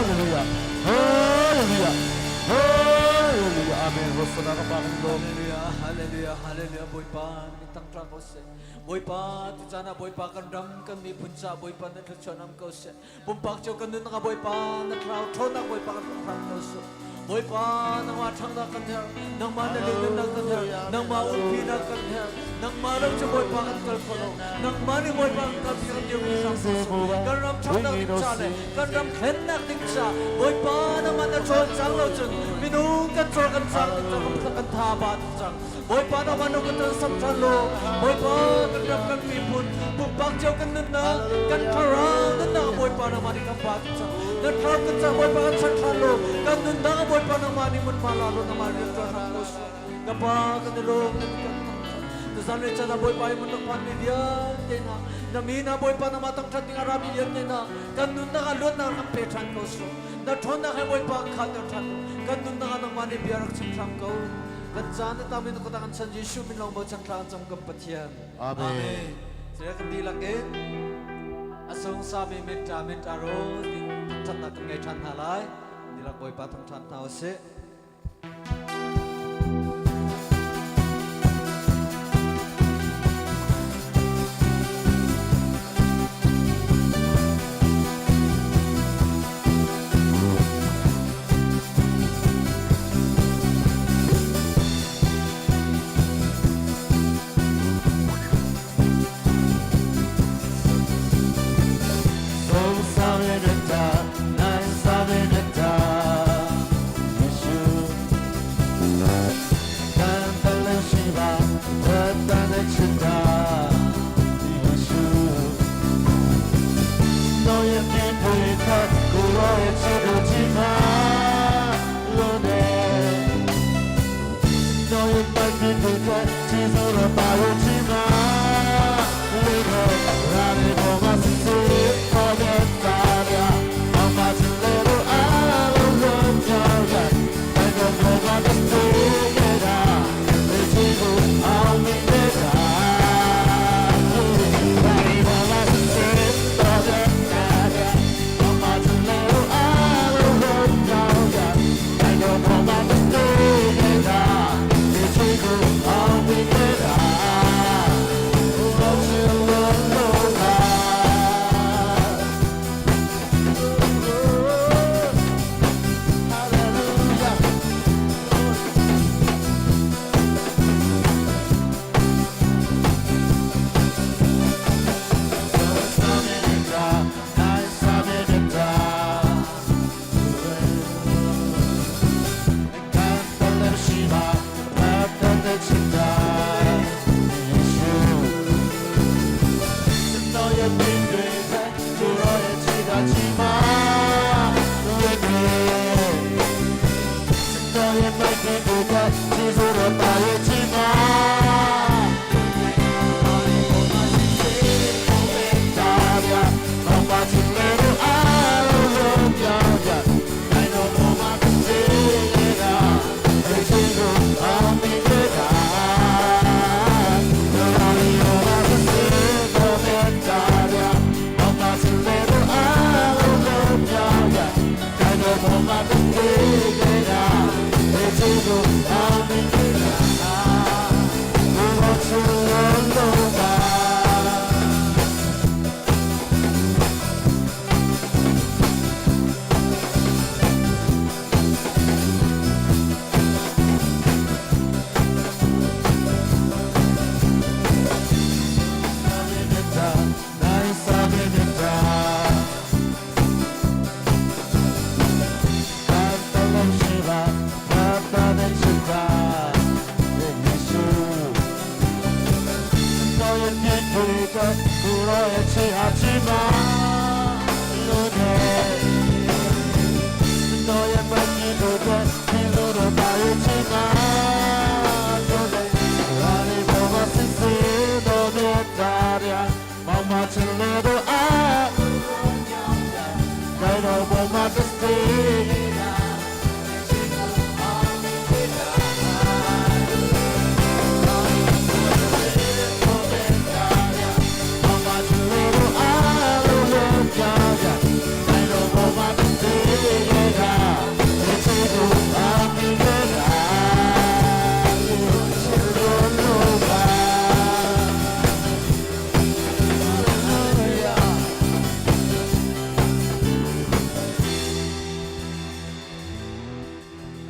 Hallelujah. Hallelujah. Hallelujah. Amen. Rosana ka pa kan lawm. Hallelujah, hallelujah, hallelujah. Bawipa ni tang tlang ko seh. Bawipa tu caan ah Bawipa kan ram kan miphun ca Bawipa na thluachuah nam ko seh. Pumpak cio kan nunnak ah Bawipa na thlarau ṭhawnnak Bawipa kan hram ko seh. Bawipa nangmah ṭhangnak kan herh, nangmah na lianngannak kan herh, nangmah umpinak kan herh, nangmah lo cu Bawipa kan kal kho lo, nangmah nih Bawipa kan kalpi kan dirpi hram ko seh. Kan ram ṭhangnak ding ca le kan ram thlennak ding ca Bawipa nangmah na cawl cang lo cun minung kan cawl kan cang ding cang kan tha ba tuk cang. Bawipa nangmah nu kan ton sam ṭhan law Bawipa kan ram kan miphun pumpak cio kan nunnak kan thlarau nunnak Bawipa nangmah nih kan pa tuk cang na thlarau kan cang Bawipa kan chan ṭhan law kan nunnak Bawipa nangmah nih mun ma la law nangmah rian ṭuan hram ko seh ka pa kan i lawm na kan thangṭhat tuzan le chan ah Bawipa i mun rak phan mi vialte hna na mi hna Bawipa nangmah thangṭhat ding a rami vialte hna kan nunnak ah luatnak rak pe ṭhan ko seh na ṭhawnnak he Bawipa kha ter ṭhan kan nunnak ah nangmah nih bia rak chim hram ko Kan caan a tam in khuadang an chan Jesuh min lawng bochan thla an cam kan Pathian. Amen. Sire kan dihlak in a sung sami mit ta mit ta ro tin thangṭhatnak kan ngei ṭhan hna lai. Dihlak Bawipa thangṭhat hna usih.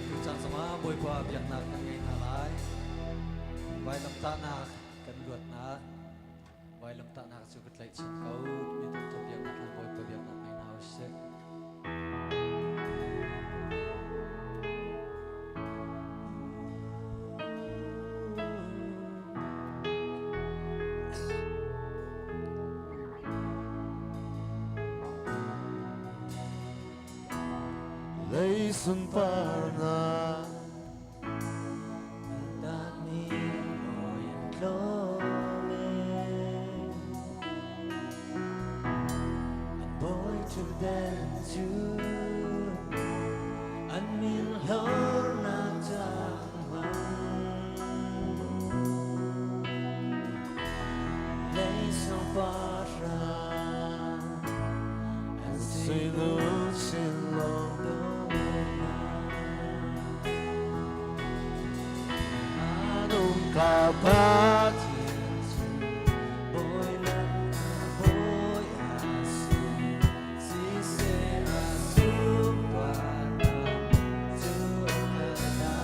Tucaan zongah Bawipa biaknak kan ngei hna lai. Vailamtahnak kan luatnak, vailamtahnak cu ka tlaihchan ko timi thawngtha biaknak hla Bawipa biaknak ngei hna usih. Lei sunparnak Takmi bawi an tlawm An bawi thutdan cu an min hlornak cang Lei sunparnak an Sui luchin Anung ka Pathian cu bawinak bawi a si, siseh a sunparnak cu a ka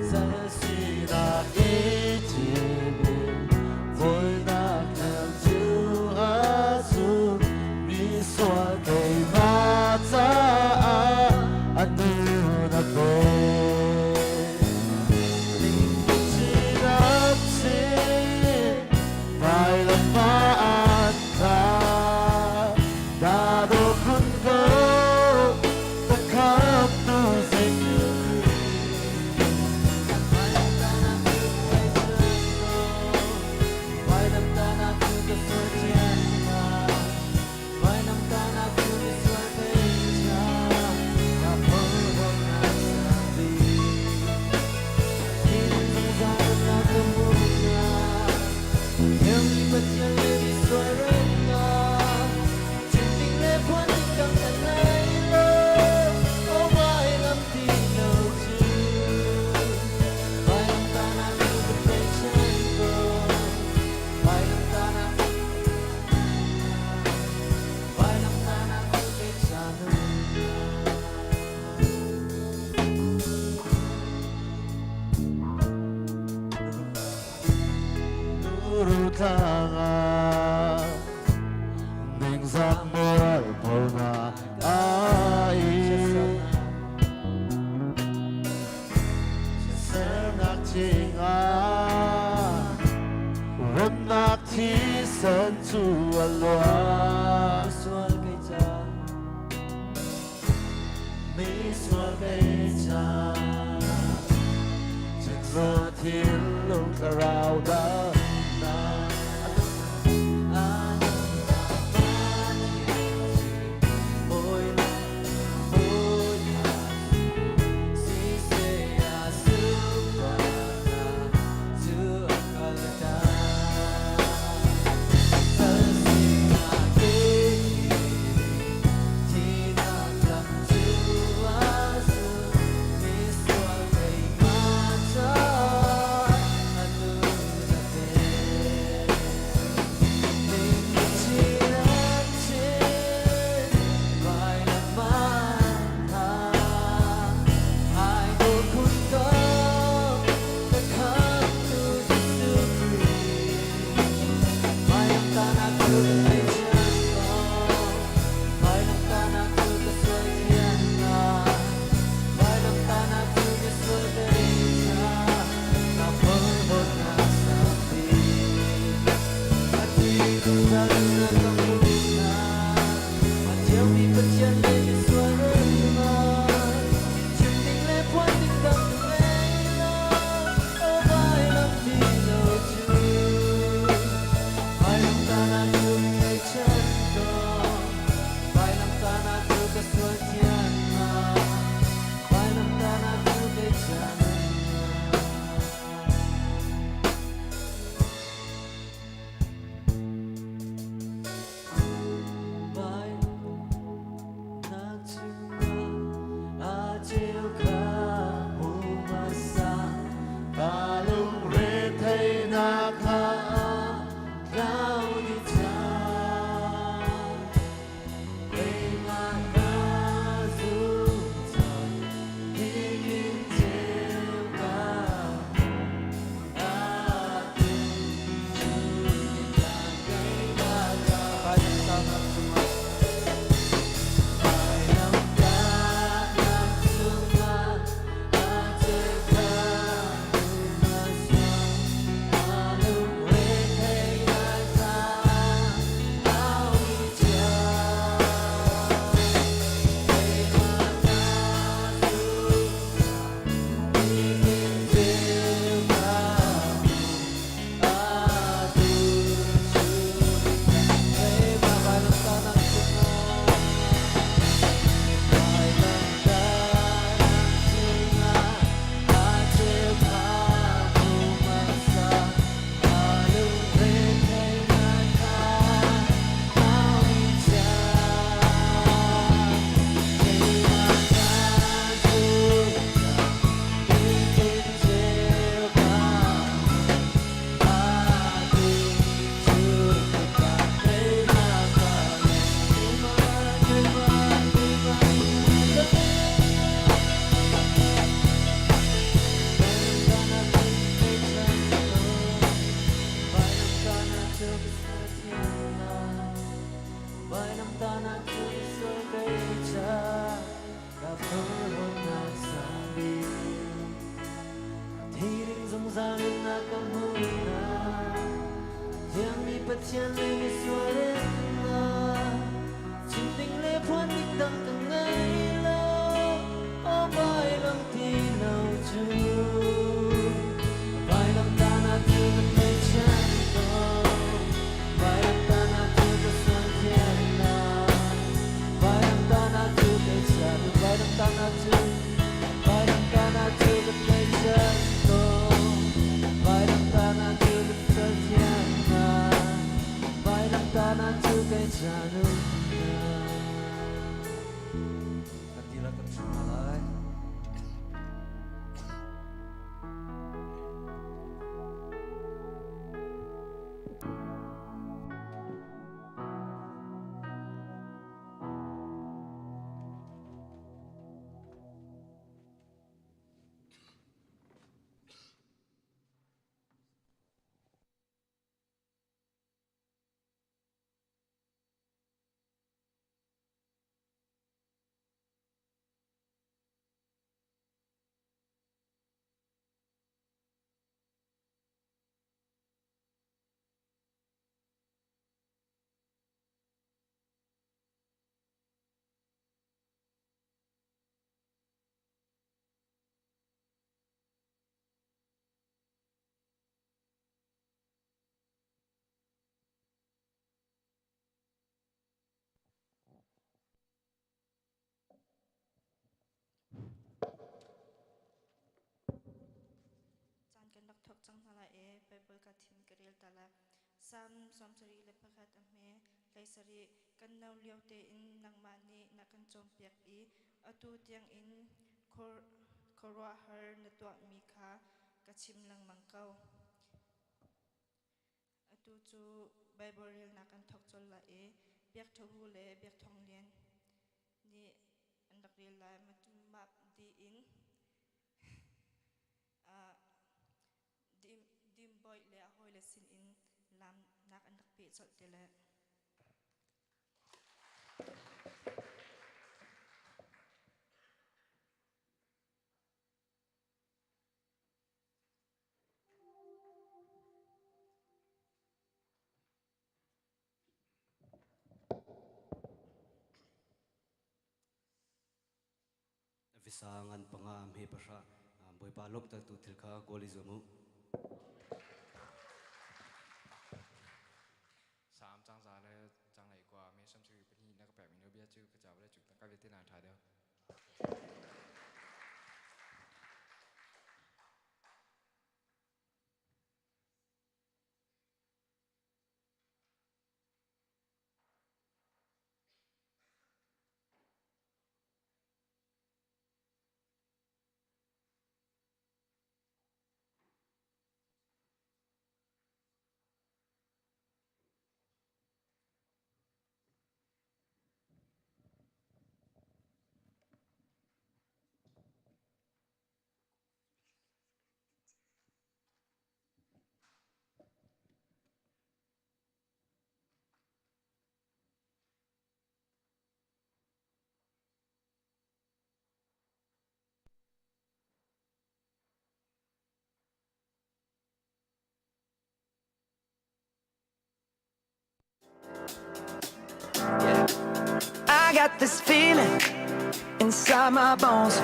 Sal Sinak i cimin Bawinak lam cu a zum misual keimah caah a nun a pek. Lingchinat sin vailam tha na do kun ko ta kham tu sing. Tanga ningzak moral pona ai sernak chinga remnak thisen cu a luang. Vailamtahnak cu misual kei ca ka phorhlawtnak sang bik. Thi ding zungzal nunnak ka hmuhnak Thiangmi Pathian le misual remnak Chim ding le phuan ding dang ka ngei lo Aw vailam ti lo cu Vailamtahnak cu ka tlaihchan ko Vailamtahnak cu ka sual thiannak Vailamtahnak cu kei ca Vailamtahnak cu Vailamtahnak cu ka tlaihchan ko Vailamtahnak cu ka sual thiannak Vailamtahnak cu kei ca nunnak Kan dihlak kan hrim hna lai. Caan kan rak thawk cang hna lai i Baibal ka thim ka rel ta lai. Salm 71 a hme 17 kan no lio tein nangmah nih na kan cawnpiak i atu tiangin khuaruahhar na tuahmi kha ka chim lengmang ko. Atu cu Baibal relnak kan thawk colh lai i Biak Tha Hu le Biak Thawng Lian nih an rak rel lai. Mah dih in Dim Boy le a hawile sinin laamnak an rak peh colh te lai. Visa ngan panga hme pahra Bawipa lawmhtertu thil kha kawl i zuam u. Sam cangza le canglei kua me samsiri pahnih na ka pekmi no bia cu ka ca vawlei cung tangka vialte na ṭha deuh. I got this feeling inside my bones.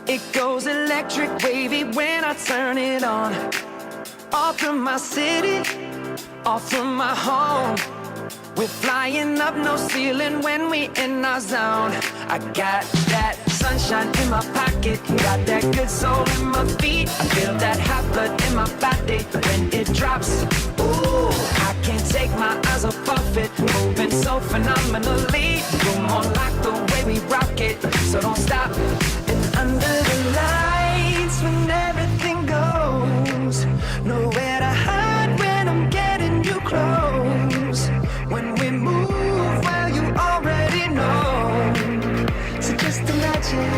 It goes electric wavy when I turn it on. Off from my city, off from my home. We're flying up no ceiling when we in our zone. I got that sunshine in my pocket, got that good soul in my feet. I feel that hot blood in my body when it drops. Ooh, I can't take my eyes off of it, moving so phenomenally. You're more like the way we rock it, so don't stop. And under the lights, when everything goes, nowhere to hide when I'm getting you close. When we move, well, you already know. So just imagine.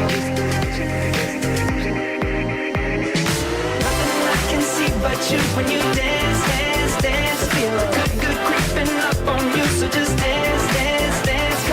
Nothing I can see but you when you dance, dance, dance. Feel good, good creeping up on you. So just dance, dance, dance.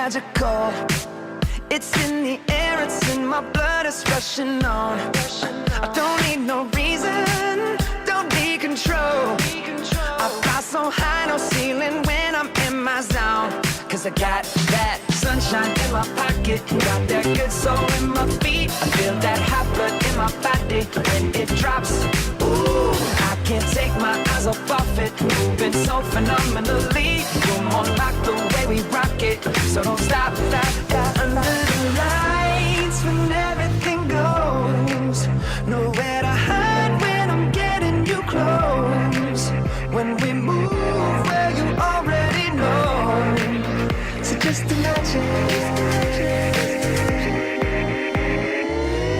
magical. It's in the air, it's in my blood, it's rushing on. I don't need no reason, don't need control. I fly so high, no ceiling when I'm in my zone. Cause I got that sunshine in my pocket, got that good soul in my feet. I feel that hot blood in my body when it drops. Ooh, I can't take my eyes off of it, moving so phenomenally. You're more like the way we rock it, so don't stop, stop, stop. Under the lights when everything goes, nowhere to hide when I'm getting you close. When we move, well you already know. So just imagine.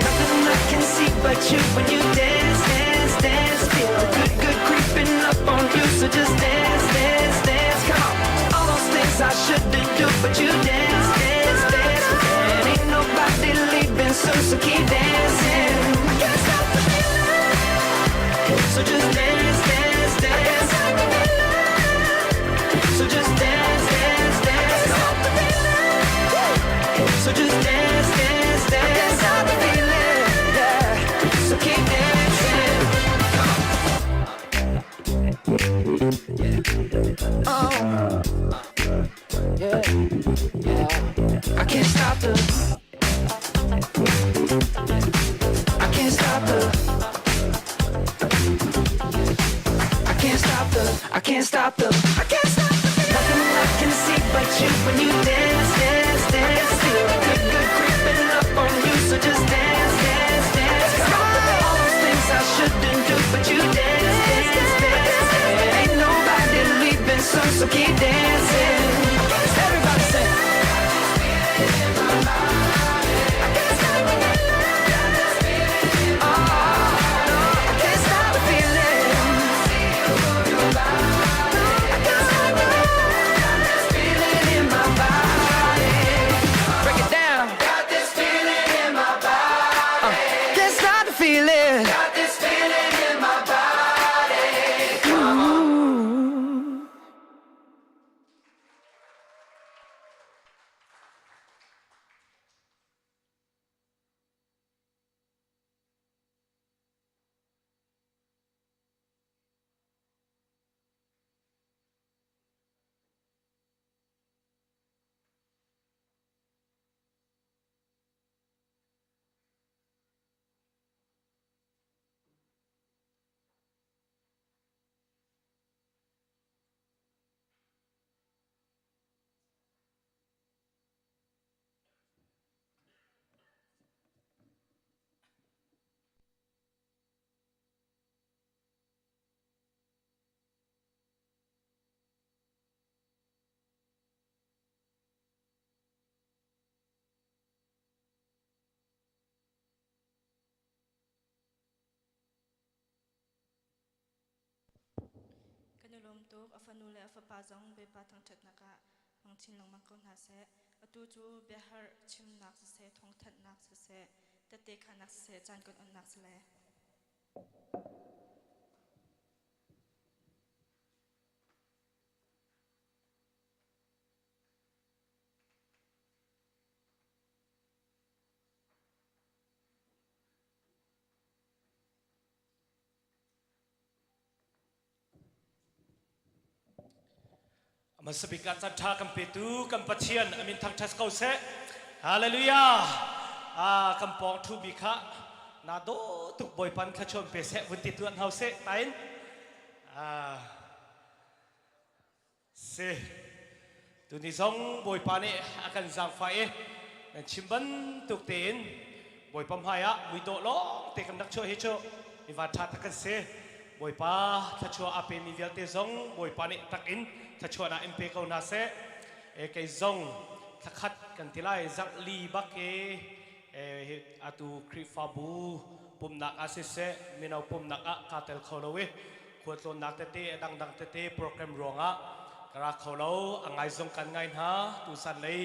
Nothing I can see but you when you dance, dance, dance. Feel the good, good creeping up on you. So just dance, dance, dance. Come on. All those things I shouldn't do, but you dance, dance, dance. And ain't nobody leaving soon, so keep dancing. I can't stop the feeling. So just dance, dance, dance. I can't stop the feeling. So just dance, dance, dance. I can't stop the feeling. So just dance, dance, dance. I can't stop the feeling. Yeah. So keep dancing. Yeah. Oh. Yeah. Yeah. I can't stop the. I can't stop the. I can't stop the. I can't stop the. I can't stop the. Nothing I can see but you when you dance, dance, dance. Feel the good, good creeping up on you. So just dance, dance, dance. Come on. All those things I shouldn't do, but you dance, dance, dance. And ain't nobody leaving soon, so keep dancing. Everybody say. I can't stop the feeling. Oh, no, I can't stop the feeling. I can't stop the feeling in my body. Break it down. Got this feeling in my body. Can't stop the feeling. Got this feeling in my body. Ooh. Kan i lawm tuk. A fanu le a fapa zong Bawipa thangṭhatnak ah hmang chin lengmang ko hna seh. Atu cu biaharh chimnak siseh, thawngthanhnak siseh, tehte khaannak siseh caan kan onnak si le. Hmasabik ah caanṭha kan petu kan Pathian a min thangṭhat ko seh. Hallelujah. Ah, kan pawng ṭhumi kha na dawh tuk Bawipa thluachuah pe seh vun ti tuan hau seh tain. Ah, Si. Tuni zong Bawipa nih a kan zaangfah i nan chim bantuk tein Bawipa hmai ah muidawh lawng te kan rak chuah hi cu mi van ṭha tak kan si. Bawipa thluachuah a pemi vialte zong Bawipa nih tak in thluachuahnak in pe ko hna seh. E, kei zong thlakhat kan ti lai zarh li bak i e, atu Khrihfabu pumnak ah siseh mino pumnak ah kaa tel kho lo i khualtlawnnak tete a dangdang tete program ruangah ka ra kho lo a ngai zong kan ngai hna tusan lei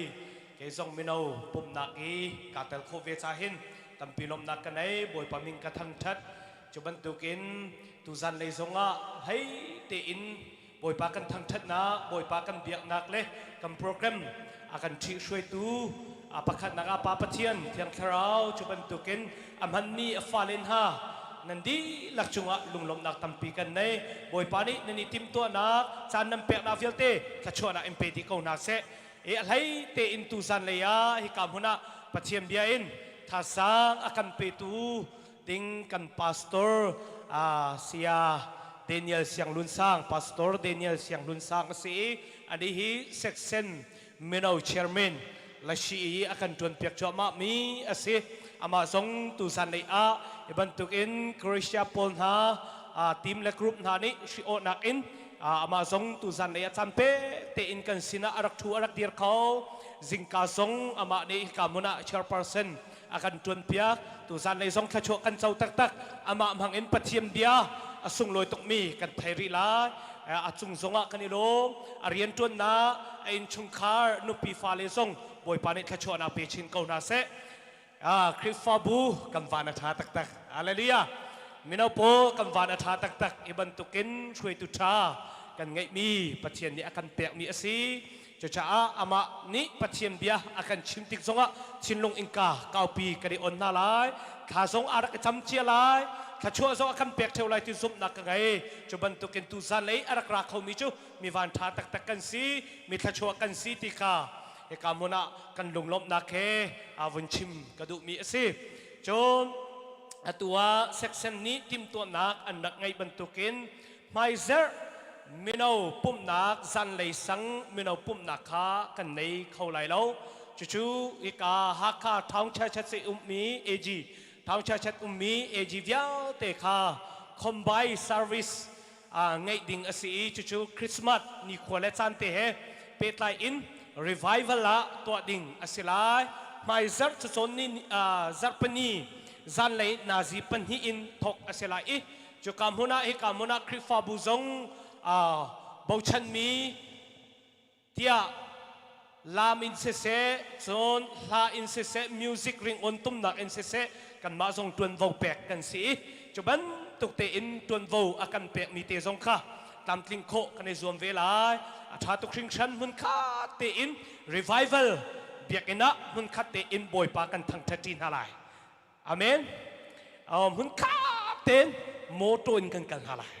kei zong mino pumnak i kaa tel khawh ve ca hin tampi lawmhnak ka nei bawipa min ka thangṭhat cu bantukin tuzan lei zongah hlei tein. Bawipa kan thangṭhatnak, Bawipa kan biaknak le kan program a kan ṭhihruaitu a pakhatnak ah Pa Pathian Thiang Thlarau cu bantukin a hmanmi a fale hna nan dihlak cungah lunglawmhnak tampi kan nei. Bawipa nih nan i timhtuahnak caan nan peknak vialte thluachuahnak in pe dih ko hna seh. E a hlei tein tuzan lei ah hika hmun ah Pathian bia in thazaang a kan petu ding kan pastor Saya Daniel Siang Lun Sang, Pastor Daniel Siang Lun Sang a si i ani hi section mino chairman Lashi i a kan ṭuan piak cuahmah mi a si. Amah zong tuzan lei ah hi bantukin Croatia pawl hna team le group hna nih hri-awhnak in amah zong tuzan lei ah caan pe tein kan sinah a rak ṭhu a rak dir kho. Zingka zong amah nih hika hmun ah chairperson a kan ṭuanpiak. Tuzan lei zong thluachuah kan co taktak. Amah hmang in Pathian bia a sunglawi tukmi kan thei rih lai. A cung zongah kan i lawm. A rianṭuannak, a innchungkhar, nupi fale zong Bawipa nih thluachuahnak pe chin ko hna seh. Khrihfabu kan van a ṭha taktak. Hallelujah. Mino pawl kan van a ṭha taktak. Hi bantukin hruaitu ṭha kan ngeihmi Pathian nih a kan pekmi a si. Cucaah amah nih Pathian bia a kan chim tik zongah thinlung innka kaupi kan i on hna lai. Thla zong a rak i cam cia lai. Thluachuah zong a kan pek ṭheo lai ti zumhnak ka ngei. Cu bantukin tuzan lei a rak ra khomi cu mi van ṭha taktak kan si, mi thluachuah kan si ti kha hika hmun ah kan lunglawmhnak he aa vun chim ka duhmi a si. Cun atu ah section nih timhtuahnak an rak ngeih bantukin Hmaizerh mino pumhnak zanlei sang mino pumhnak kha kan nei kho lai lo. Cucu hika Hakha Town Church ummi AG Town Church ummi AG vialte kha combine service ngeih ding a si i cucu Christmas nikhua le caan te he pehtlai in revival ah tuah ding a si lai. Hmaizarh cacawn ni zarhpini zanlei nazi pahnih in thawk a si lai i Cuka hmun ah hika hmun ah Khrihfabu zong bochanmi tiah lam in siseh cun hla in siseh music ringawn tumnak in siseh kanmah zong ṭuanvo pek kan si i cu bantuk tein ṭuanvo a kan pekmi te zong kha tlamtling khawh kan i zuam ve lai. A ṭha tuk hringhran hmunkhat tein revival biakinn ah hmunkhat tein Bawipa kan thangṭhat ṭi hna lai. Amen. Hmun khat tein motor in kan kal hna lai.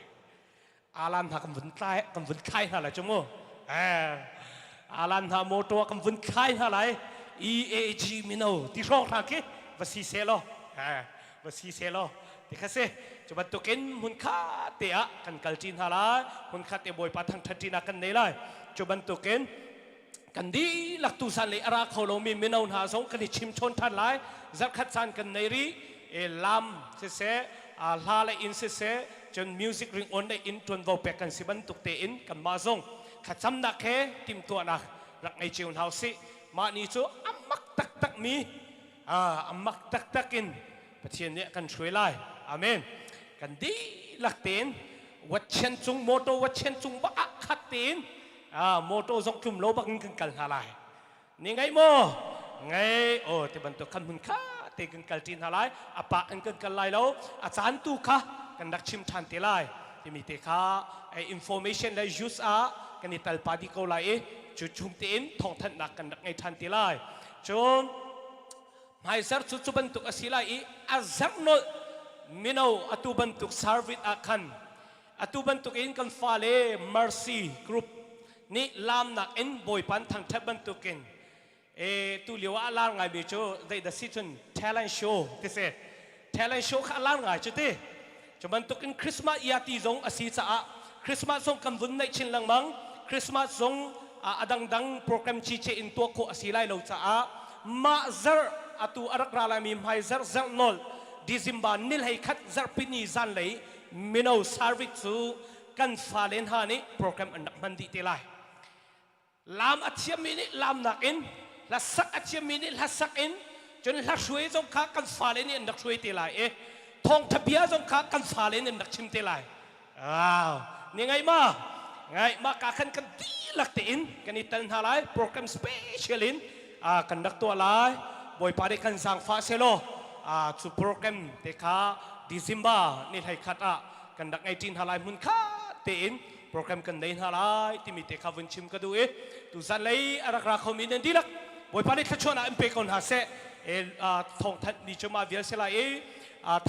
Alan hna kan vun tlai kan vun thlai hna lai cu mu. Eh, alan hna motor kan vun thlai hna lai. EAG mino ti hrawng hna khi va si se law. Eh, va si se law. Ti kha si. Cu bantukin hmun khat te ah kan kal ṭi hna lai. Hmun khat te Bawipa thangṭhat ṭinak kan nei lai. Cu bantukin kan dihlak tusan lei a ra kho lomi mino hna zong kan i chim chawn ṭhan lai zarkhat caan kan nei rih e lam siseh hla le inn siseh cun music ring on le inn ṭuanvo pek kan si bantuk tein kanmah zong thlacamnak he timhtuahnak rak ngei cio hna usih mah ni cu a mak taktak mi a mak taktak in Pathian nih a kan hruai lai. Amen. Kan dihlak tein watchen cung motor watchen cung bak ah khat tein motor zong tlum lo bak in kan kal hna lai. Ni ngai maw? Ngai o ti bantuk khan hmun kha te kan kal ṭi hna lai. A pa in kan kal lai lo. A caan tu kha kan rak chim ṭhan te lai. Timi te kha information le use ah kan i tal pa dih ko lai i cu chung tein thawngthanhnak kan rak ngei ṭhan te lai. Cun Hmaizarh cu cu bantuk a si lai i a zarh nolh mino atu bantuk service ah khan atu bantuk in kan fale Mercy Group nih laamnak in Bawipa an thangṭhat bantukin e tu lio ah a lar ngaimi cu zei dah si cun talent show ti si talent show kha a lar ngai cu ti cu bantukin Christmas ia ti zong a si caah Christmas zong kan vun neih chin lengmang Christmas zong a dangdang program cice in tuah khawh a si lai lo caah mah zarh atu a rak ra laimi hmai zarh zarh nawl December ni hlei khat zarhpini zanlei mino service cu kan fale hna nih program an rak hman dih te lai Lam a thiammi nih lamnak in, hlasak a thiammi nih hlasak in, cun hla hruai zong kha kan fale nih an rak hruai te lai i thawngṭha bia zong kha kan fale nih an rak chim te lai. Wow. Ni ngai ma? Ngai ma ka khan kan dihlak tein kan i tel hna lai program special in kan rak tuah lai. Bawipa nih kan zaangfah selaw cu program te kha December ni hlei khat ah kan rak ngei ṭi hna lai hmun khat tein. program kan nei hna lai timi te kha vun chim ka duh i tuzan lei a rak ra khomi nan dihlak Bawipa nih thluachuahnak in pe ko hna seh. Thawngthanh mi cu mah vial si lai i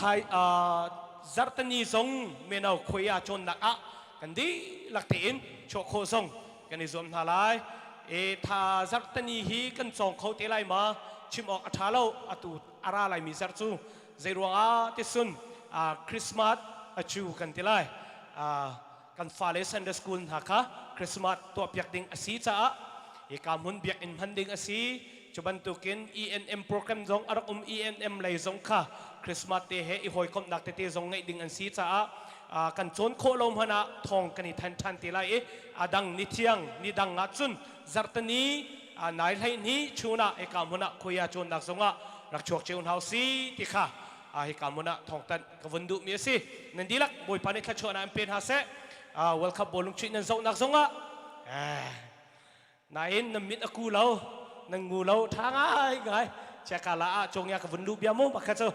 thai zarhteni zong meno khuai cawnnak ah kan dihlak tein chuah khawh zong kan i zuam hna lai. E tha zarhteni hi kan cawng kho te lai ma chim awk a ṭha lo atu a ra laimi zarh cu zei ruangah tisun Christmas a cu kan ti lai. Kan fale Sunday school hna kha Christmas tuahpiak ding a si caah hika hmun biakinn hman ding a si. Cu bantukin ENM program zong a rak um ENM lei zong kha Christmas te he i hawikomhnak tete zong ngeih ding an si caah kan cawn khawh lo hmanh ah thawng kan i than ṭhan te lai i a dang ni thiang ni dang ah cun zarhteni nai hleihnih chun ah hika hmun ah khuia cawnnak zong ah rak chuak cio hna usih ti kha hika hmun ah thawngtanh ka vun duhmi a si. Nan dihlak Bawipa nih thluachuahnak in pe hna seh. World Cup bawlung chuih nan zohnak zongah nain nan mit a ku lo, nan ngu lo, ṭha ngai ngai. Chiakala ah cawngya ka vun luh bia mu pakhat cu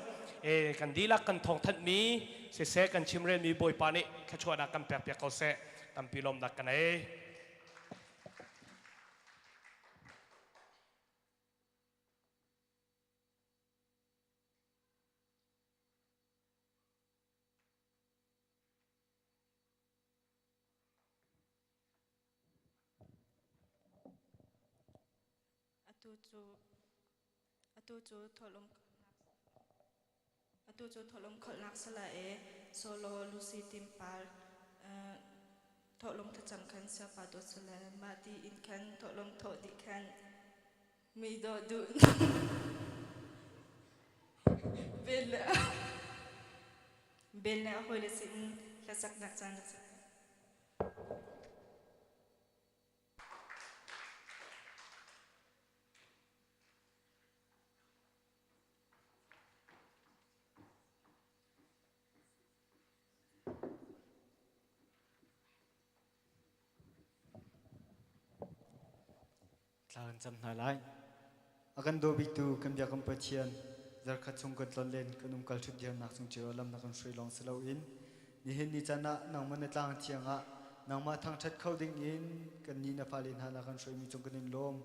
kan dihlak kan thawngthanhmi siseh kan chimrelmi Bawipa nih thluachuahnak kan pek piak ko seh. Tampi lawmnak ka nei. Atu cu atu cu thawhlawm atu cu thawhlawm kholhnak sala e solo Lucy Timpar thawhlawm thlacam khan siapa dawt sala mah ti in khan thawhlawm thawh dih khan Mi dawh duh bel le bel le a hawile sin hlasaknak caan a si. Thla kan cam hna lai. A kan daw biktu kan biakam Pathian, zarkhat chung kan tlonlen kan umkal ṭhutdirnak cung cio lam na kan hruai lawng si loin nihin ni caan ah nangmah na tlang thiang ah nangmah thangṭhat kho ding in kan nih na fale hna na kan hruaimi cung kan in lawm.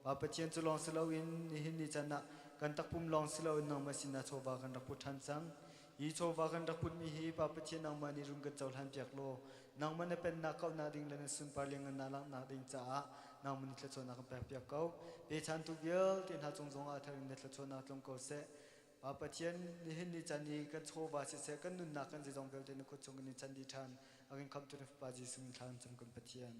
Pa Pathian cu lawng si loin nihin ni caan ah kan takpum lawng si loin nangmah sinah chawva kan rak put ṭhan cang. Hi chawva kan rak putmi hi Pa Pathian nangmah nih run kan cohlan piak law nangmah na pennak kauhnak ding le na sunpar lianngannak langhnak ding caah nangmah nih thluachuahnak kan pek piak ko. Pechantu vialte hna cung zongah thar in na thluachuahnak tlung ko seh. Pa Pathian nihin ni caan i kan chawva siseh kan nunnak kan zeizong vialte na kut chung in chan dih ṭhan. A kan khamhtu na Fapa Jesuh min thla kan cam kan Pathian.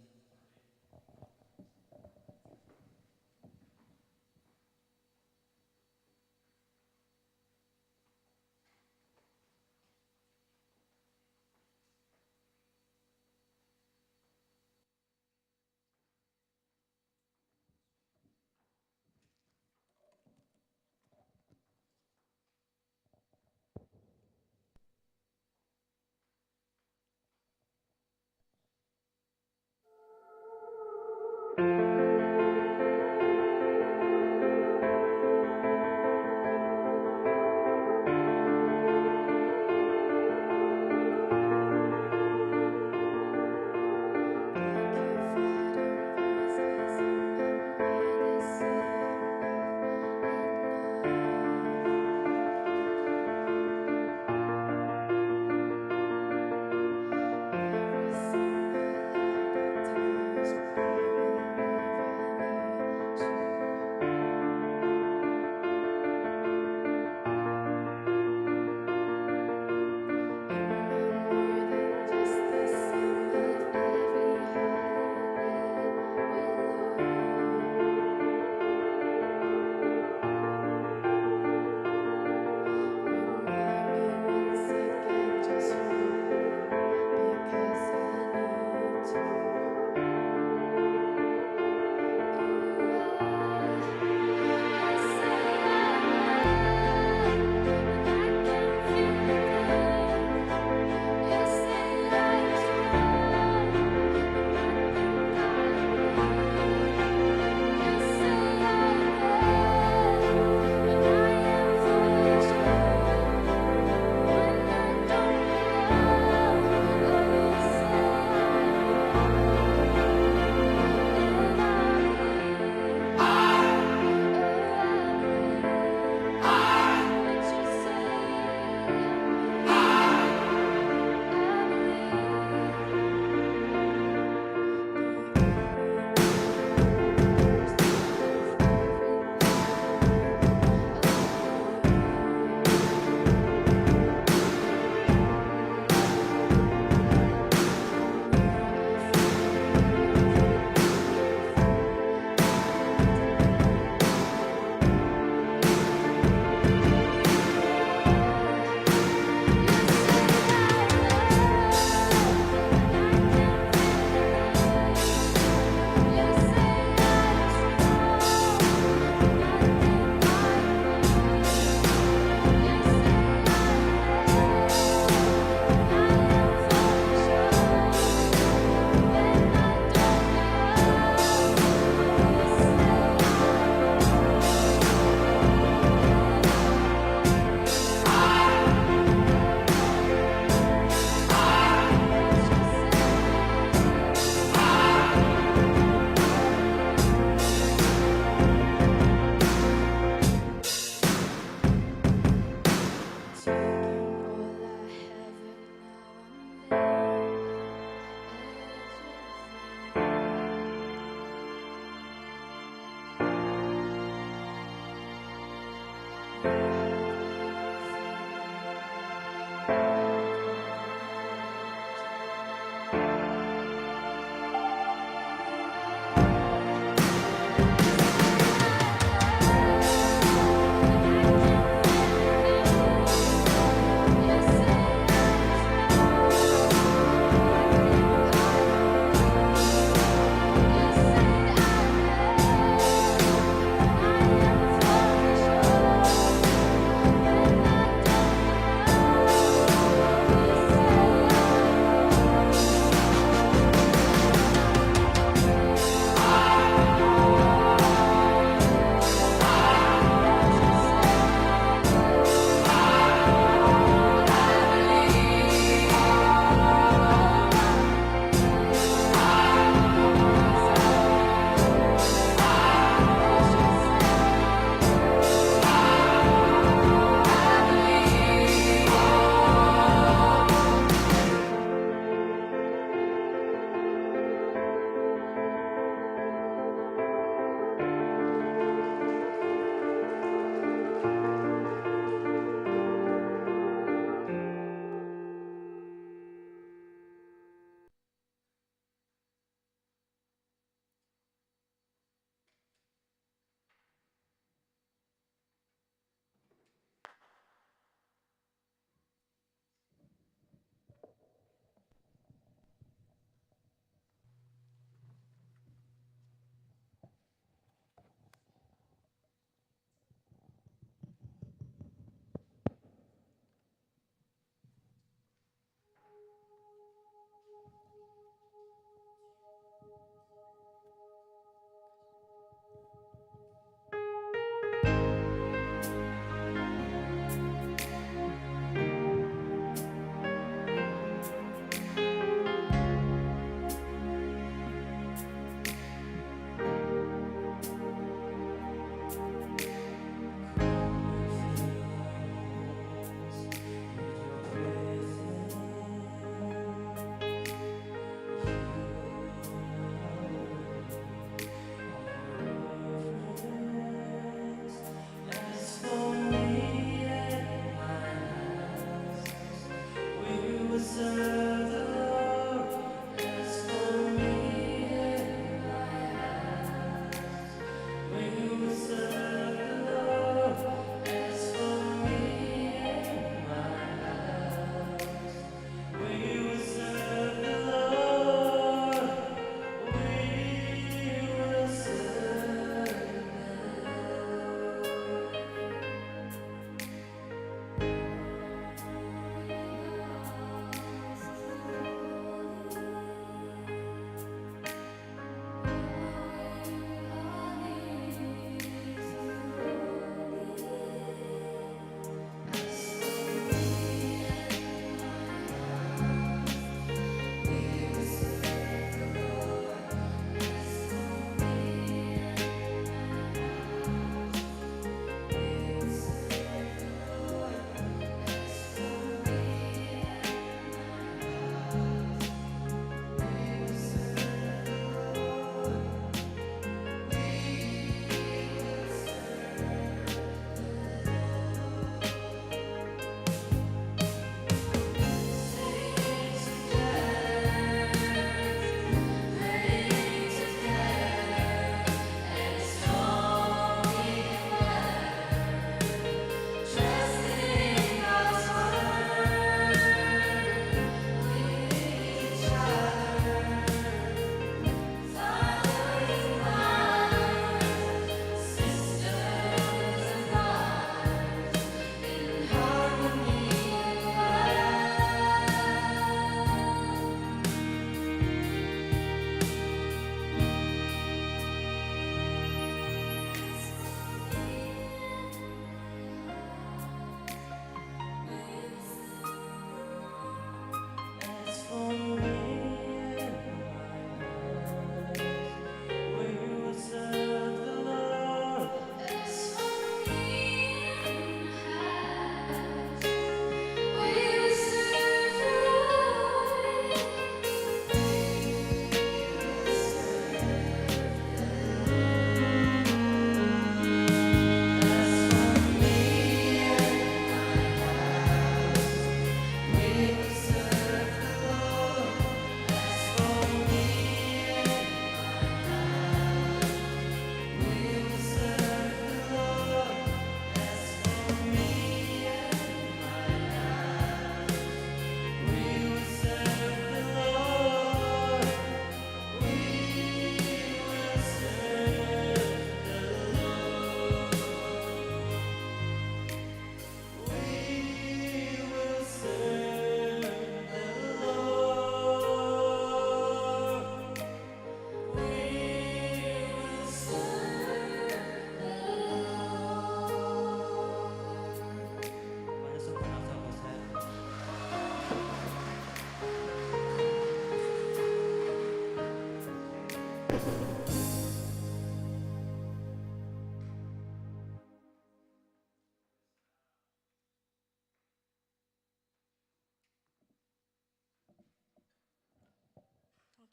Thawngtha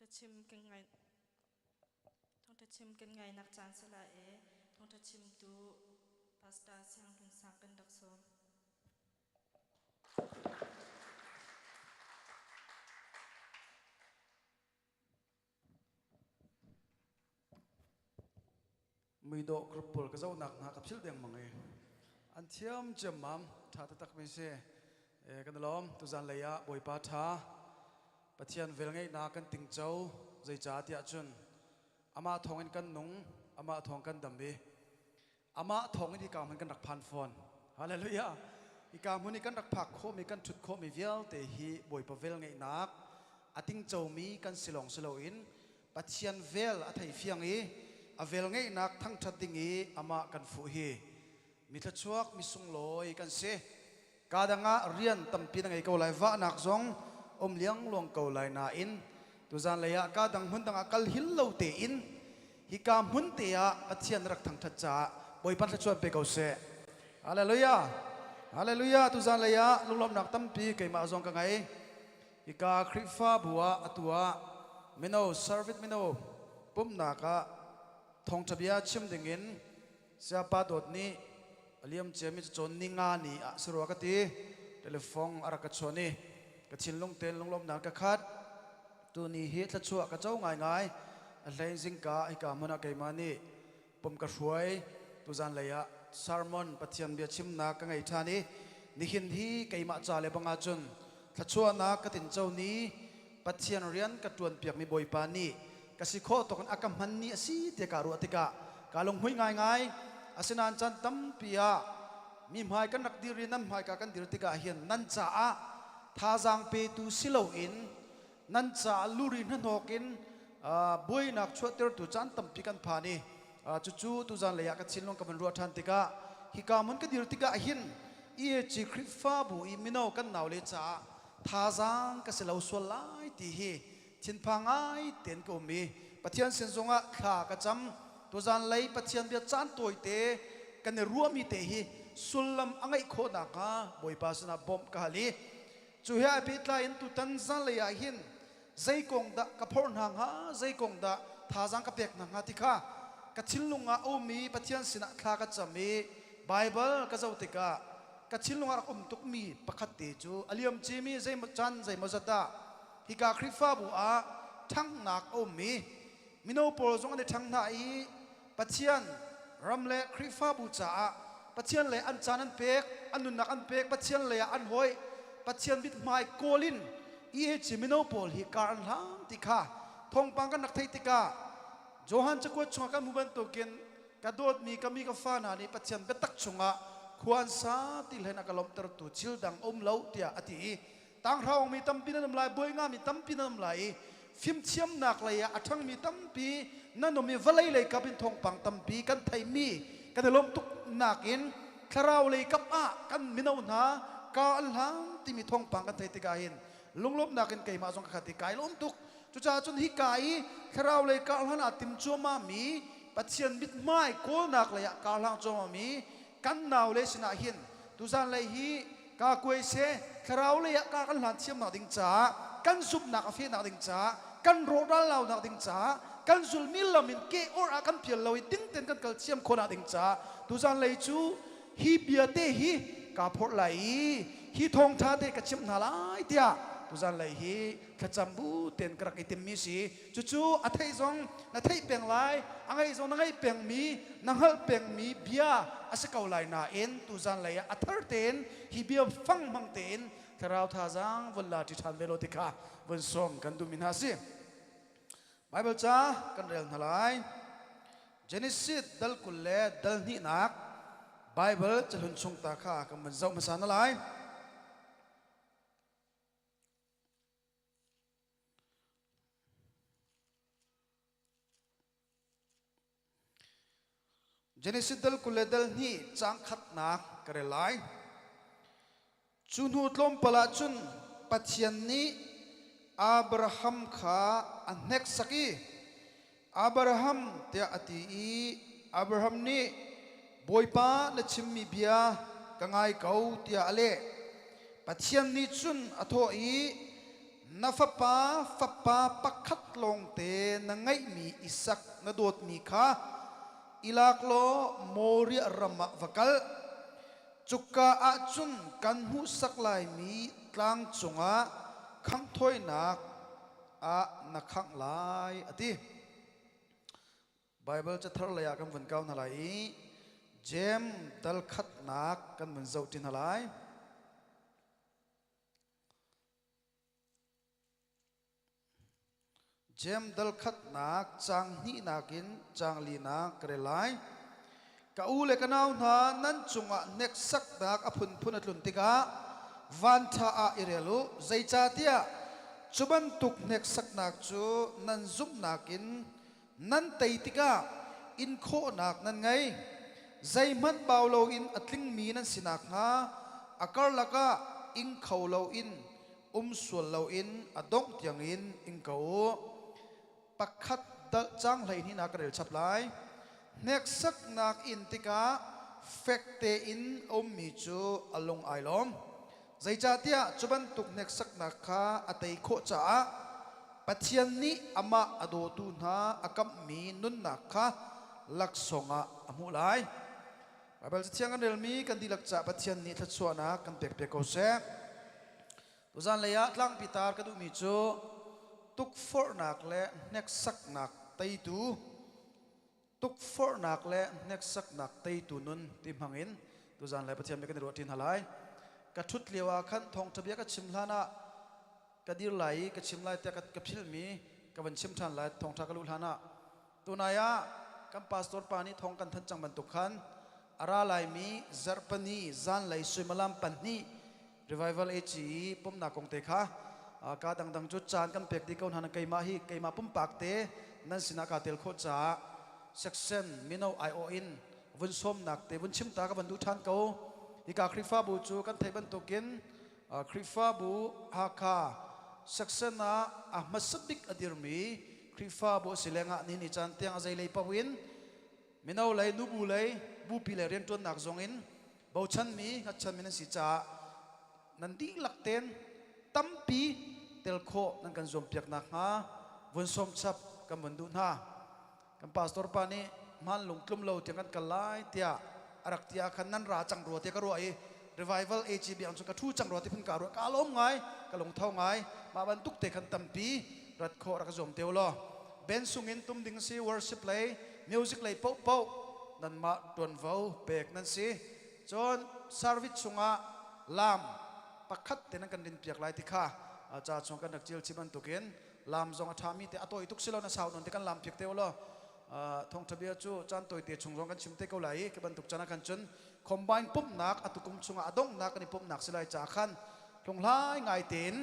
chim kan ngai Thawngtha chim kan ngainak caan si lai i thawngtha chimtu Pastor Siang Hlun Sang kan rak sawm. Muidawh group pawl ka zohnak hna ka philh dengmang i an thiam ciammam ṭha taktak mi si. E, kan i lawm tuzan lei ah Bawipa ṭha Pathian velngeihnak kan tingco zeicah tiah cun amah thawngin kan nung amah thawng kan dam i amah thawngin hika hmun kan rak phan fawn. Hallelujah. Hika hmun i kan rak phak khawhmi kan ṭhut khawhmi vialte hi Bawipa velngeihnak a tingcomi kan si lawng si loin Pathian vel a thei fiang i a velngeihnak thangṭhat ding i amah kan fuh hi mi thluachuak mi sunglawi kan si. Ka dang ah rian tampi na ngei ko lai, vahnak zong um liangluang ko lai nain tuzan lei ah ka dang hmun dang ah kal hil lo tein hika hmun te ah Pathian rak thangṭhat caah Bawipa thluachuah pe ko seh. Hallelujah. Hallelujah. Tuzan lei ah lunglawmhnak tampi keimah zong ka ngei. Hika Khrihfabu ah atu ah mino service mino pumhnak ah thawngṭha bia chim dingin Sayapa Dawt nih a liam ciami cacawn ninga ni ah si rua ka ti. Telephone a rak ka chawn i ka thinlung tein lunglawmhnak ka khat. Tuni hi thluachuah ka co ngaingai. A hlei zingka hika hmun ah keimah nih pum ka hruai. Tuzan lei ah sermon Pathian bia chimnak ka ngei ṭhan i nihin hi keimah ca le bang ahcun thluachuahnak ka tinco ni Pathian rian ka ṭuan piakmi Bawipa nih ka si khawh tawk in a ka hman ni a si tiah kaa ruah tikah kaa lunghmui ngaingai. Asinain caan tampi ah mi hmai kan rak dir i nan hmaika kan dir tikah hin nan caah thazaang petu si loin nan caah luri hnahnawk in buainak chuahtertu caan tampi kan phan i cucu tuzan lei ah ka thinlung ka van ruah ṭhan tikah hika hmun ka dir tikah hin EAC Khrihfabu i mino kan naule caah thazaang ka si lo sual lai ti hi thinphang ngai tein ka um i Pathian sin zongah thla ka cam. Tuzan lei Pathian bia caan tawite kan i ruahmi te hi sullam a ngeih khawh nakhnga Bawipa sinah bawmh ka hal i Cu he ai pehtlai in tutan zanlei ah hin zei kong dah ka phorh hna hnga, zei kong dah thazaang ka pek hna hnga ti kha ka thinlung ah a um i Pathian sinah thla ka cam i Baibal ka zoh tikah ka thinlung ah rak um tukmi pakhat te cu a liam cimi zeimaw caan zeimawzat ah hika Khrihfabu ah ṭhanghnak a um i mino pawl zong an i ṭhang hna i Pathian ram le Khrihfabu caah Pathian lei an caan an pek, an nunnak an pek, Pathian lei ah an hawih, Pathian mithmai kawl in EHC mino pawl hi kar an hlang ti kha thawngpang kan rak theih tikah Johan cakuat chungah kan hmuh bantukin ka dawtmi ka mi ka fa hna nih Pathian biatak chungah khua an sa ti hlen a ka lawmhtertu thil dang um lo tiah a ti i Tanghraung mi tampi nan um lai, buai ngami tampi nan um lai i fimthiamnak lei ah a ṭhangmi tampi nan um i vawlei lei kap in thawngpang tampi kan theimi kan i lawm tuk nakin thlarau lei kap ah kan mino hna ka an hlang timi thawngpang kan theih tikah hin lunglawmhnak in keimah zong ka khat i kai lawm tuk. Cucaah cun hika i thlarau lei karhlan aa tim cuahmah mi Pathian mithmai kawlnak lei ah karhlang cuahmah mi kan naule sinah hin tuzan lei hi ka kuai se thlarau lei ah ka kan hlan thiamnak ding caah kan zumhnak a fehnak ding caah kan rawhral launak ding caah kan zulmi lam in ke or ah kan pial lo i ding ten kan kal thiam khawhnak ding caah tuzan lei cu hi bia te hi kaa phorh lai i hi thawngtha te ka chimh hna lai tiah tuzan lei hi thlacam bu ten ka rak i timmi si. Cucu a theih zong na theih peng lai, a ngaih zong na ngaih pengmi, na hngalh pengmi bia a si ko lai nain tuzan lei ah a thar tein hi bia fang hmang tein thlarau thazaang vun la ṭi ṭhan ve law ti kha vun sawm kan duhmi hna si. Bible ca kan rel hna lai. Genesis dal 20 le dal hnihnak Bible cahlun chung ta kha kan vun zoh hmasa na lai. Genesis dal 20 le dal hnih caang khatnak ka rel lai. Cu hnu tlawmpal ah cun Pathian nih Abraham kha a hneksak i. Abraham tiah a ti i Abraham nih Bawipa na chimmi bia ka ngai ko tiah a leh. Pathian nih cun a thawh i na fapa fapa pakhat lawngte na ngeihmi Isak na dawtmi kha i lak law Moriah ram ah va kal. Cuka ah cun kan hmuhsak laimi tlang cungah khanghthawinak ah na khangh lai a ti. Baibal cathar lei ah kan vun kau hna lai i Jeim dal khatnak kan vun zoh ṭi hna lai. Jeim dal khatnak caang hnihnak in caang linak ka rel lai. Ka u le ka nau hna nan cungah hneksaknak a phunphun a tlun tikah vanṭha ah i rel u. Zeicahtiah cu bantuk hneksaknak cu nan zumhnak in nan tei tikah in khawhnak nan ngei. Zeihmanh bau loin a tlingmi nan si nakhnga a karlak ah ing kho loin um sual loin a dongh tiangin ing ko u. Pakhat dalh cang 12 na ka rel chap lai. Hneksaknak in tikah fek tein a ummi cu a lung ai lawm. Zeicahtiah cu bantuk hneksaknak kha a tei khawh caah Pathian nih amah a dawtu hna a kamhmi nunnak kha laksawng ah a hmuh lai. Baibal Cathiang kan relmi kan dihlak caah Pathian nih thluachuahnak kan pek piak ko seh. Tuzan lei ah tlangpi tar ka duhmi cu tukforhnak le hneksaknak teitu tukforhnak le hneksaknak teitu nun ti hmangin tuzan lei Pathian bia kan i ruah ṭi hna lai. Ka ṭhut lio ah khan thawngṭha bia ka chim hlan ah ka dir lai i ka chim lai tiah ka philhmi ka van chim ṭhan lai thawngṭha ka luh hlan ah tunai ah kan pastor pa nih thawng kan thanh cang bantuk khan a ra laimi zarhpani zanlei suimilam pahnih revival ACE pumnak kong te kha ka dangdang cu caan kan pek dih ko hna keimah hi keimah pumpak te nan sinah kaa tel khawh caah section mino aiawh in vun sawmnak te vun chim ta ka van duh ṭhan ko. Hika Khrihfabu cu kan theih bantukin Khrihfabu Hakha section ah a hmasa bik a dirmi Khrihfabu a si lengah nihin ni caan tiang a zeilei paoh in mino lei nubu lei bupi lei rianṭuannak zong in bochanmi hngatchanmi nan si caah nan dihlak ten tampi tel khawh nan kan zuampiak nakhnga vun sawm chap kan vun duh hna. Kan pastor pa nih hmaan lungtlum lo tiang kan kal lai tiah a rak ti ah khan nan ra cang rua tiah ka ruah i revival AGB ang cu ka thu cang rua ti phun ka ruah. Ka lawm ngai, ka lungtho ngai. Mah bantuk te khan tampi rat khawh rak zuam te u law. Band sungin tum ding si, worship lei, music lei paohpaoh nanmah tuanvo pek nan si. Cun service chungah lam pakhat te nan kan rin piak lai ti kha ca chung kan rak cil chi bantukin lam zong a ṭhami te a tawi tuk si lo na sau nawn te kan lam piak te u law. Thawngṭha bia cu caan tawite chung zong kan chim te ko lai i khi bantuk caan ah khan cun combine pumhnak atukum chungah a donghnak kan i pumhnak si lai caah khan hlunghlai ngai tein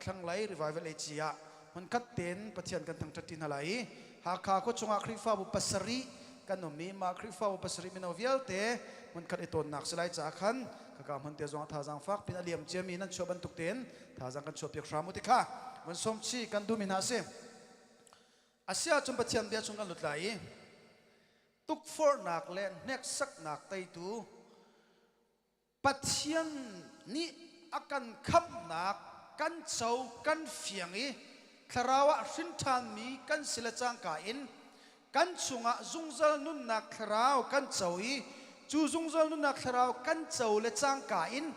thlanglei revival AC ah hmunkhat tein Pathian kan thangṭhat ṭi hna lai i Hakha khua chungah Khrihfabu pasarih kan um i mah Khrihfabu pasarih mino vialte hmunkhat i tawnnak si lai caah khan kaka hmun te zong thazaang fak pin a liam ciami nan chuah bantuk tein thazaang kan chuahpiak hram u ti kha van sawm chi kan duhmi hna a si. Asiah cun Pathian bia chung kan lut lai i tukforhnak le hneksaknak teitu Pathian nih a kan khamhnak kan co kan fiang i thlarau ah hrin ṭhanmi kan si le cangka in kan chungah zungzal nunnak thlarau kan co i cu zungzal nunnak thlarau kan co le cangka in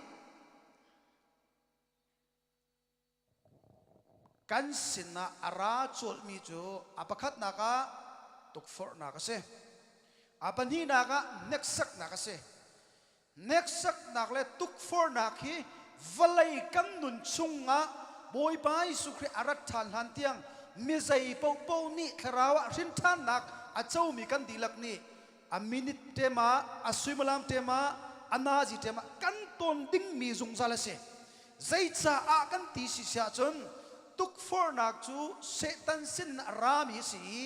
Kan sinah a ra cawlhmi cu a pakhatnak ah tukforhnak a si. A pahnihnak ah hneksaknak a si. Hneksaknak le tukforhnak hi vawlei kan nun chungah Bawipa Jesuh Khrih a rat ṭhan hlan tiang mi zei paohpaoh nih thlarau ah hrin ṭhannak a comi kan dihlak nih a minute tema, a suimilam tema, a nazi tema kan tawn dingmi zungzal a si. Zeicaah kan ti si siah cun tukforhnak cu Satan sin a rami a si i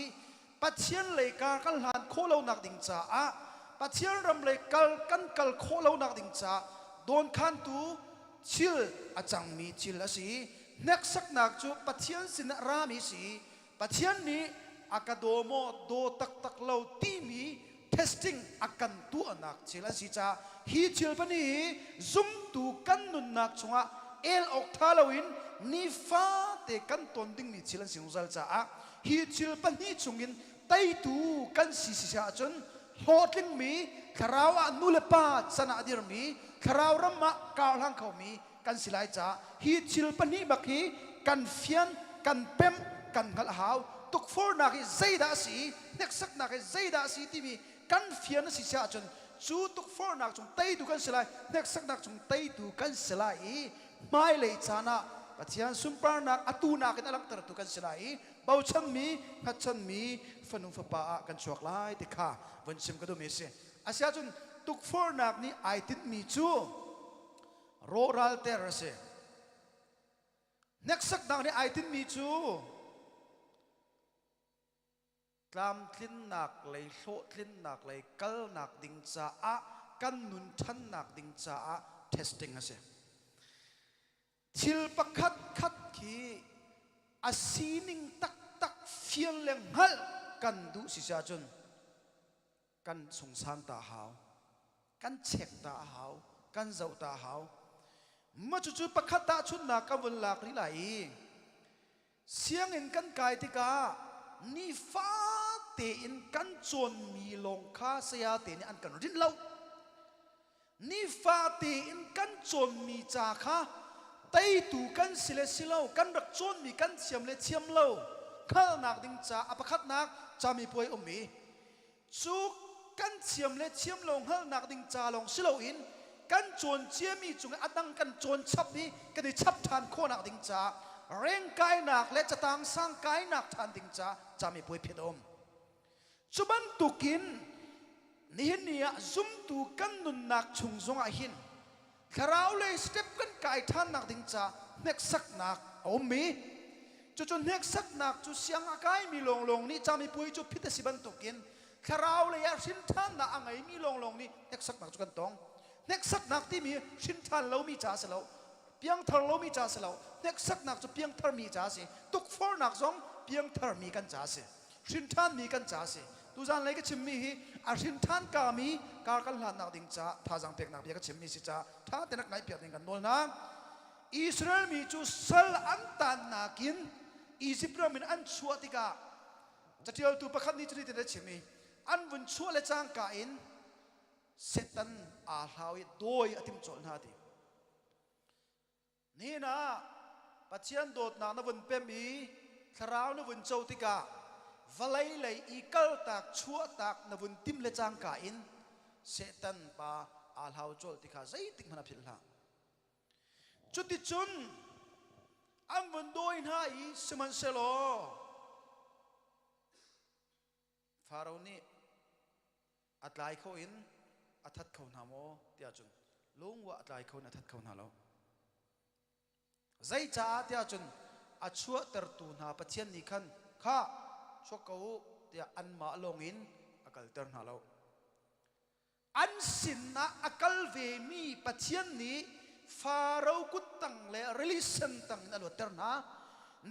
Pathian lei kar kan hlan khawh lonak ding caah Pathian ram lei kal kan kal khawh lonak ding caah dawnkhantu thil a cangmi thil a si i hneksaknak cu Pathian sin a rami a si i Pathian nih. a ka daw maw daw taktak lo timi testing a kan tuahnak thil an si caah hi thil pani hi zumtu kan nunnak chungah el awk ṭha loin nifate kan ton dingmi thil an si zungzal caah hi thil pahnih chungin teitu kan si si ahcun hlawhtlingmi thlarau ah nu le pa can ah a dirmi thlarau ram ah karhlang khomi kan si lai caah hi thil pahnih bak hi kan fian kan pemh kan hngalh a hau. Tukforhnak hi zeidah a si, hneksaknak hi zeidah a si timi kan fian a si si ahcun cu tukforhnak cung teitu kan si lai, hneksaknak cung teitu kan si lai i hmailei caan ah Pathian sunparnak atu nakin a langhtertu kan si lai i bochanmi hngatchanmi fanu fapa ah kan chuak lai ti kha vun chim ka duhmi a si. Asiahcun tukforhnak nih ai tinhmi cu rawhralter a si. Hneksaknak nih ai tinhmi cu tlamtlinnak lei hlawhtlinnak lei kalnak ding caah kan nun ṭhannak ding caah testing a si. Thil pakhat khat khi a sining taktak fian le hngalh kan duh si ahcun kan sungsan ta a hau, kan check ta a hau, kan zoh ta a hau. Ma cucu pakhat tahchunhnak ka vun lak rih lai i sianginn kan kai tikah nifate in kan cawnmi lawng kha saya te nih an kan rinh lo. Nifate in kan cawnmi ca kha teitu kan si le si lo, kan rak cawnmi kan thiam le thiam lo hngalhnak ding ca a pakhatnak camipuai um i cu kan thiam le thiam lo hngalhnak ding ca lawng si loin kan cawn ciami cung i a dang kan cawn chap i kan i chap ṭhan khawhnak ding ca rengkainak le catang sang kainak ṭhan ding ca camipuai phiat a um. Cu bantukin nihin ni ah zumtu kan nunnak chung zongah hin thlarau lei step kan kai ṭhannak ding ca hneksaknak a um i cucu hneksaknak cu siang a kaimi lawnglawng nih camipuai cu phit a si bantukin thlarau lei ah hrinṭhannak a ngeimi lawnglawng nih hneksaknak cu kan tong. Hneksaknak timi hrinṭhan lomi ca a si lo, piangthar lomi ca a si lo. Hneksaknak cu piangtharmi ca a si. Tukforhnak zong piangtharmi kan ca a si. Hrinṭhanmi kan ca a si. Tuzan lei ka chimmi hi a hrinṭhan kami kar kan hlannak ding ca thazaang peknak bia ka chimmi si ca ṭha tein rak ngaihpiak ding kan nawl hna. Israel mi cu sal an tannak in Izipt ram in an chuah tikah caṭialtu pakhat nih cuti tin a chim i an vun chuah le cangka in Satan aa hlau i dawi a timh colh hna ti. Nihin ah Pathian dawtnak na vun pem i thlarau na vun co tikah vawlei lei i kaltak chuahtak na vun tim le cangka in Satan pa aa hlau colh ti kha zeitik hmanh a philh hlah. Cuticun an vun dawi hna i sihmanhsehlaw Faro nih a tlai kho in a that kho hna maw tiah cun lungwa a tlai kho in a that kho hna lo. Zeicaah tiah cun a chuahtertu hna Pathian nih khan kha chuak ko u tiah anmah lawng in a kalter hna lo. An sinah a kal vemi Pathian nih Faro kuttang le rili sen tang in a luatter hna.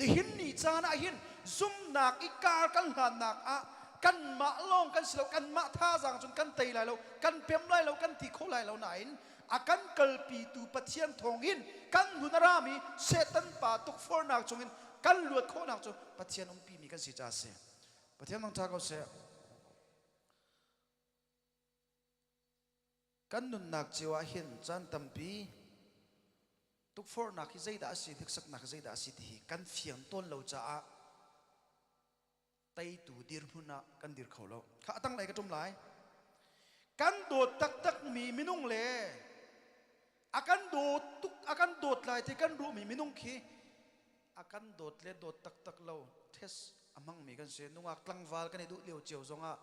Nihin ni caan ah hin zumnak i kar kan hlannak ah kanmah lawng kan si lo, kanmah thazaang cun kan tei lai lo, kan pem lai lo, kan ti kho lai lo nain a kan kalpitu Pathian thawngin kan hun a rami Satan pa tukforhnak chungin kan luat khawhnak cu Pathian umpimi kan si caah a si. Pathian thangṭha ko seh. Kan nunnak cio ah hin caan tampi tukforhnak hi zeidah a si, hneksaknak hi zeidah a si ti hi kan fiang tawn lo caah teitu dirhmun ah kan dir kho lo. Kha a tanglei ka ṭum lai. Kan dawt taktakmi minung le a kan dawt tuk a kan dawt lai ti kan ruahmi minung khi a kan dawt le dawt taktak lo test a hmangmi kan si. Nungak tlangval kan i duh lio cio zongah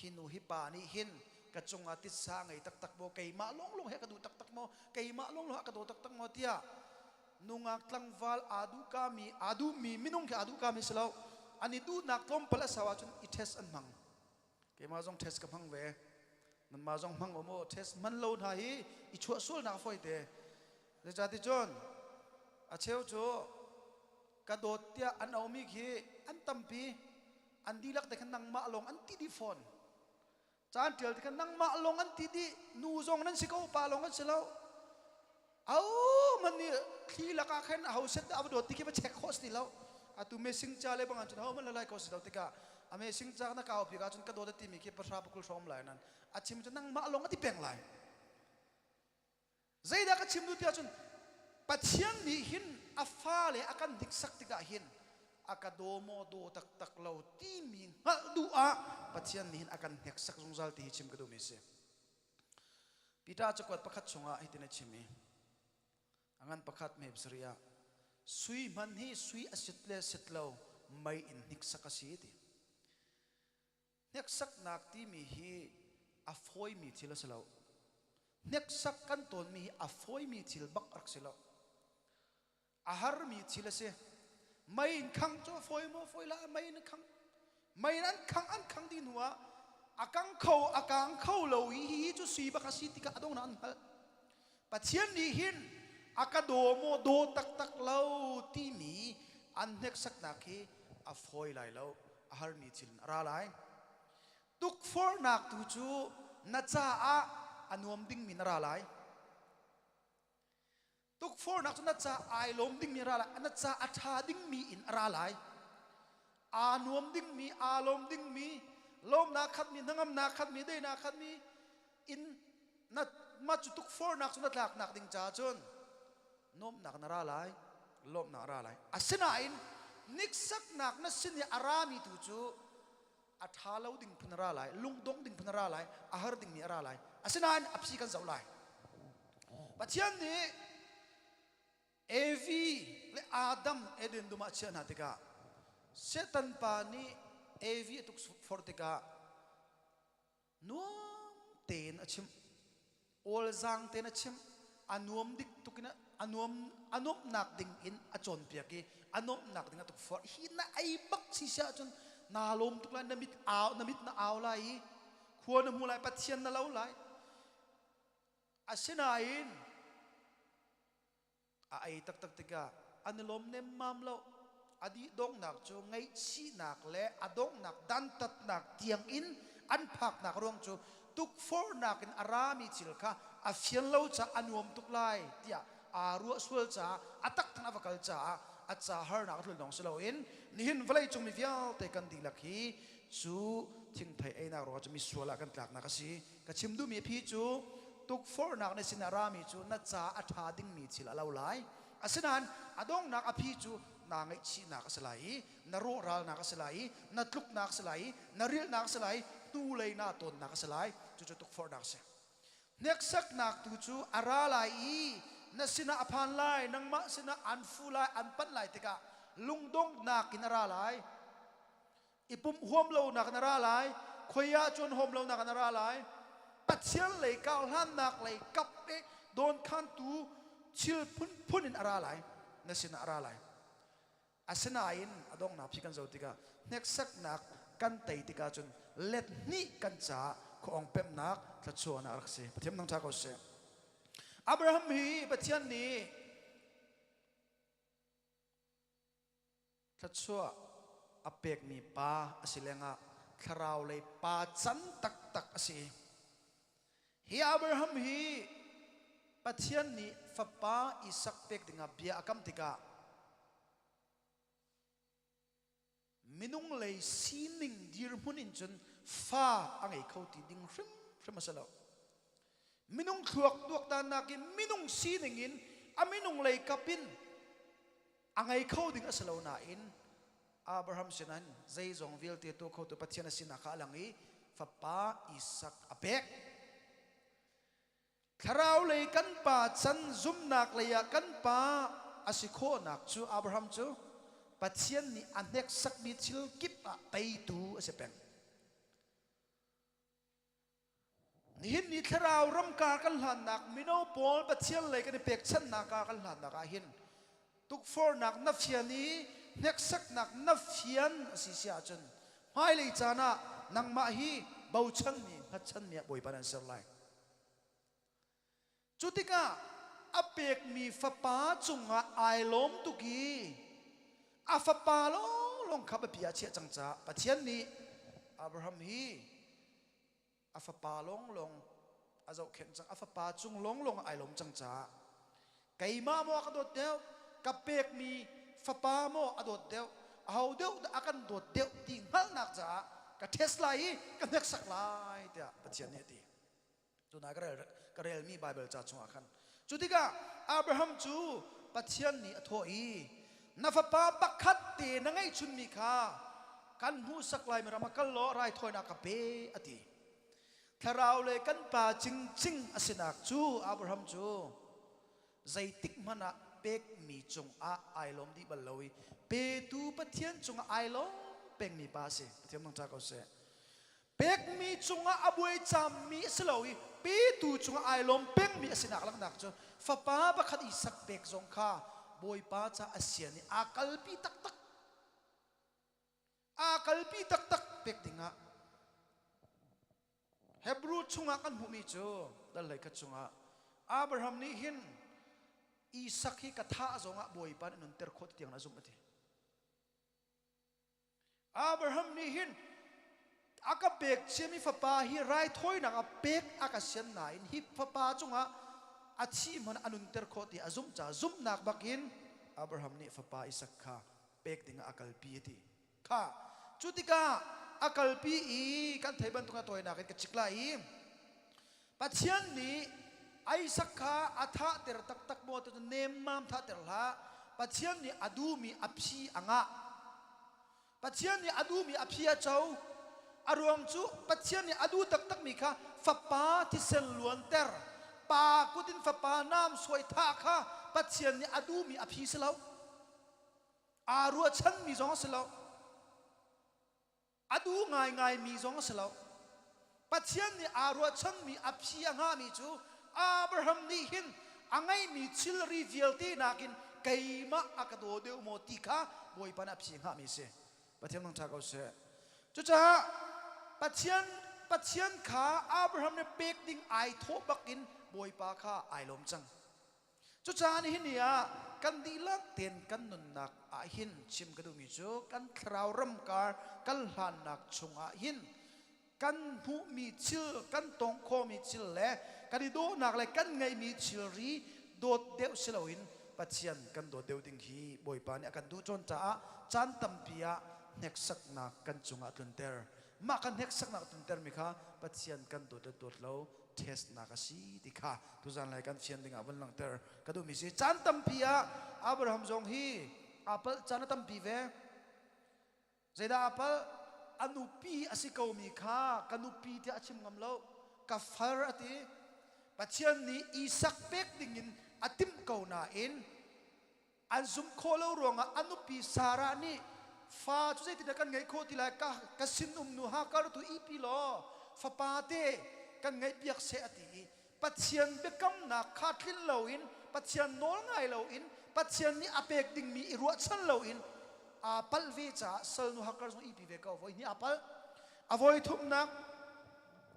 hi nu hi pa nih hin ka cungah titsa ngei taktak maw, keimah lawnglawng he ka duh taktak maw, keimah lawnglawng a ka daw taktak maw tiah nungak tlangval aa duh kami aa duhmi minung khi aa duh kami si lo. An i duhnak tlawmpal a sau ahcun i test an hmang. Keimah zong test ka hmang ve. Nanmah zong hmang u mu. Test hman lo hna hi i chuah sualnak fawi te. Zeicahticun a cheu cu ka dawt tiah an aumi khi an tampi. An dihlak te khan nangmah lawng an ti dih fawn. Caan ṭial te khan nangmah lawng an ti dih. Nu zong nan si ko, pa lawng an si lo. Au man nih thli lakah khan aho set dah a va dawt ti khi va check khawh si ti lo. Atu mesing ca le bang cun ho man la lai ko si lo tikah a mesing ca na kau bik ahcun ka dawt a timi khi pahra pakul hrawng lai nan a chim cu nangmah lawng a ti peng lai. Zeidah ka chim duh ti ahcun Pathian nih hin a fale a kan hniksak tikah hin a ka daw maw daw taktak lo timi hngalh duh ah Pathian nih hin a kan hneksak zungzal ti hi chim ka duhmi a si. Peter cakuat pakhat chungah hitin a chim i a ngan pakhat me pasarih ah sui hman hi sui a sit le sit lo mei in hniksak a si ti. Hneksaknak timi hi a fawimi thil a si lo. Hneksak kan tawnmi hi a fawimi thil bak a rak si lo. A harmi thil a si. Mei in khang cu a fawi maw fawi la mei in khang. Mei in an khang an khang dih hnu ah a kang kho a kang kho lo hi hi cu sui bak a si tikah a donghnak an hngalh. Pathian nih hin a ka daw maw daw taktak lo timi an hneksaknak hi a fawi lai lo a harmi thil in a ra lai. Tukforhnak tu cu na caah a nuam dingmi na ra lai. Tukforhnak cu na ca ai lawm dingmi a ra lai, na ca a ṭha dingmi in a ra lai. Aa nuam dingmi, aa lawm dingmi, lawmnak khatmi, hnangamnak khatmi, daihnak khatmi in na mah cu tukforhnak cu na tlaknak ding caah cun nuamhnak na ra lai lawmhnak a ra lai asinain niksaknak na sin i a rami tu cu a ṭha lo ding phun a ra lai lungdong ding phun a ra lai a har dingmi a ra lai asinain a phi kan zoh lai Pathian nih Evi le Adam Eden dum ah chiah hna tikah Satan pa nih Evi a tukforh tikah Nuam tein a chimh. Awlzaang tein a chimh. A nuam dik tuk in a nuam a nuamhnak ding in a cawnpiak i a nuamhnak ding a tukforh. Hi na ei bak si si ahcun naa lawm tuk lai, na mit au, na mit na au lai i khua na hmu lai, Pathian na lo lai. Asinain A ei taktak tikah an i lawm nemmam lo. A dih donghnak cu ngaihchihnak le a donghnak dantatnak tiangin an phaknak ruang cu tukforhnak in a rami thil kha a fian lo caah a nuam tuk lai tiah aa ruah sual caah a taktak a va kal caah a ca harnak a tlun lawng si loin nihin vawleicung mi vialte kan dihlak hi cu thingthei einak ruangah cu misual ah kan tlaknak a si. Ka chim duhmi phi cu tukforhnak na sin a rami cu na ca a ṭha dingmi thil a lo lai. Asinain a donghnak a phi cu naa ngaihchihnak a si lai i na rawhralnak a si lai i na tluknak a si lai i na rilhnak a si lai i hnulei naa tawnnak a si lai. Cucu tukforhnak a si. Hneksaknak tu cu a ra lai i na sinah a phan lai, nangmah sinah an fu lai, an panh lai tikah lungdonghnak in a ra lai. I pumh huam lonak na ra lai, khoi ah cun huam lonak na ra lai. Pathian lei karhlannak lei kap e dawnkhantu thil phunphun in a ra lai, na sinah a ra lai. Asinain a donghnak phi kan zoh tikah hneksaknak kan tei tikah cun let hnih kan caah khuaawng pemhnak thluachuahnak a rak si. Pathian thangṭha ko seh. Abraham hi Pathian nih Thluachuah a pekmi pa a si lengah thlarau lei pa can taktak a si. Hi Abraham hi Pathian nih fapa Isak pek dingah bia a kam tikah minung lei sining dirhmun in cun fa a ngei kho ti ding hrimhrim a si lo. Minung thluak tuaktannak in minung sining in a minung lei kap in A ngei kho ding a si lo nain Abraham sinah hin zeizong vialte tuah khotu Pathian a sinak kha a lang i fapa Isak a pek. Thlarau lei kan pa chan zumnak lei ah kan pa a si khawhnak cu Abraham cu Pathian nih a hneksakmi thil kip ah teitu a si peng. Nihin ni thlarau ramkar kan hlannak mino pawl Pathian lei kan i pekchanhnak ah kan hlannak ah hin tukforhnak na fian i hneksaknak na fian a si si ahcun hmailei caan ah nangmah hi bochanmi hngatchanmi ah Bawipa nan ser lai. Cu tikah a pekmi fapa cungah ai lawm tuk i a fapa lawnglawng. lawnglawng kha biapi ah chiah cang caah Pathian nih Abraham hi a fapa lawnglawng a zohkhenh cang, a fapa cung lawnglawng ai lawm cang caah keimah maw a ka dawt deuh, ka pekmi fapa maw a dawt deuh, aho deuh dah a kan dawt deuh ti hngalhnak caah ka test lai i ka hneksak lai tiah Pathian nih a ti. Tunai ka rel ka relmi Baibal ca chungah khan cu tikah Abraham cu Pathian nih a thawh i na fapa pakhat te na ngeihchunmi kha kan hmuhsak lai mi ram ah kal law raithawinak ka pe a ti. Thlarau le kan pa cingcing a sinak cu Abraham cu zeitik hmanh ah pekmi cungah ai lawm dih bal lo i petu Pathian cungah ai lawm pengmi pa a si. Pathian mangṭha ko seh. Pekmi cungah a buai cammi a si lo i petu cungah ai lawm pengmi a sinak langhnak cu fapa pakhat Isak pek zong kha Bawipa ca a sian i aa kalpi taktak. Aa kalpi taktak pek dingah Hebrew chungah kan hmuhmi cu dal hlei khat chungah Abraham nih hin Isak hi ka thah zongah Bawipa nih nunter khawh ti tiang a zumh a ti. Abraham nih hin a ka pek ciami fapa hi raithawinak ah pek a ka sian nain hi fapa cungah a thi hmanh a nunter khawh ti a zumh caah zumhnak bakin Abraham nih fapa Isak kha pek dingah a kalpi a ti. Kha cu tikah a kalpi i kan thei bantuk a tawinak in ka cik lai i Pathian nih Isak kha a thahter taktak maw ti cu nemmam thahter hlah. Pathian nih a duhmi a phi a ngah. Pathian nih a duhmi a phi a co. A ruang cu Pathian nih a duh taktakmi kha fapa thisen luanter, pa kut in fapa naam suai thah kha Pathian nih a duhmi a phi si lo. Aa ruahchanmi zong a si lo. A duh ngaingaimi zong a si lo. Pathian nih aa ruahchanmi a phi a hngahmi cu Abraham nih hin a ngeihmi thilri vialte nakin keimah a ka daw deuh maw ti kha Bawipa nih a phi a hngahmi a si. Pathian thangṭha ko seh. Cucaah Pathian Pathian kha Abraham nih pek ding ai thawh bakin Bawipa kha ai lawm cang. Cucaah nihin ni ah kan dihlak tein kan nunnak ah hin chim ka duhmi cu kan thlarau ramkar kal hlannak chungah hin kan hmuhmi thil, kan tong khawhmi thil le kan i dawhnak le kan ngeihmi thilri dawt deuh si loin Pathian kan dawt deuh ding hi Bawipa nih a kan duh cawn caah caan tampi ah hneksaknak kan cungah tlunter. Mah kan hneksaknak tluntermi kha Pathian kan dawt le dawt lo testnak a si ti kha tuzan lai kan fian dingah vun langhter ka duhmi si. Caan tampi ah Abraham zong hi aa palh caan a tampi ve. Zeidah aa palh? A nupi a si komi kha ka nupi tiah a chim ngam lo, ka far a ti. Pathian nih Isak pek dingin a timh ko nain An zumh khawh lo ruangah a nupi Sarah nih fa cu zeitindah kan ngeih khawh ti lai, ka, ka sinum nu Hagar tu ihpi law fapa te kan ngeihpiak seh a ti i Pathian biakamnak kha tlinh loin, Pathian nawl ngai loin, Pathian nih a pek dingmi i ruahchan loin aa palh ve caah salnu Hagar zong ihpi ve ko. Voi hnih aa palh. A voi thumnak,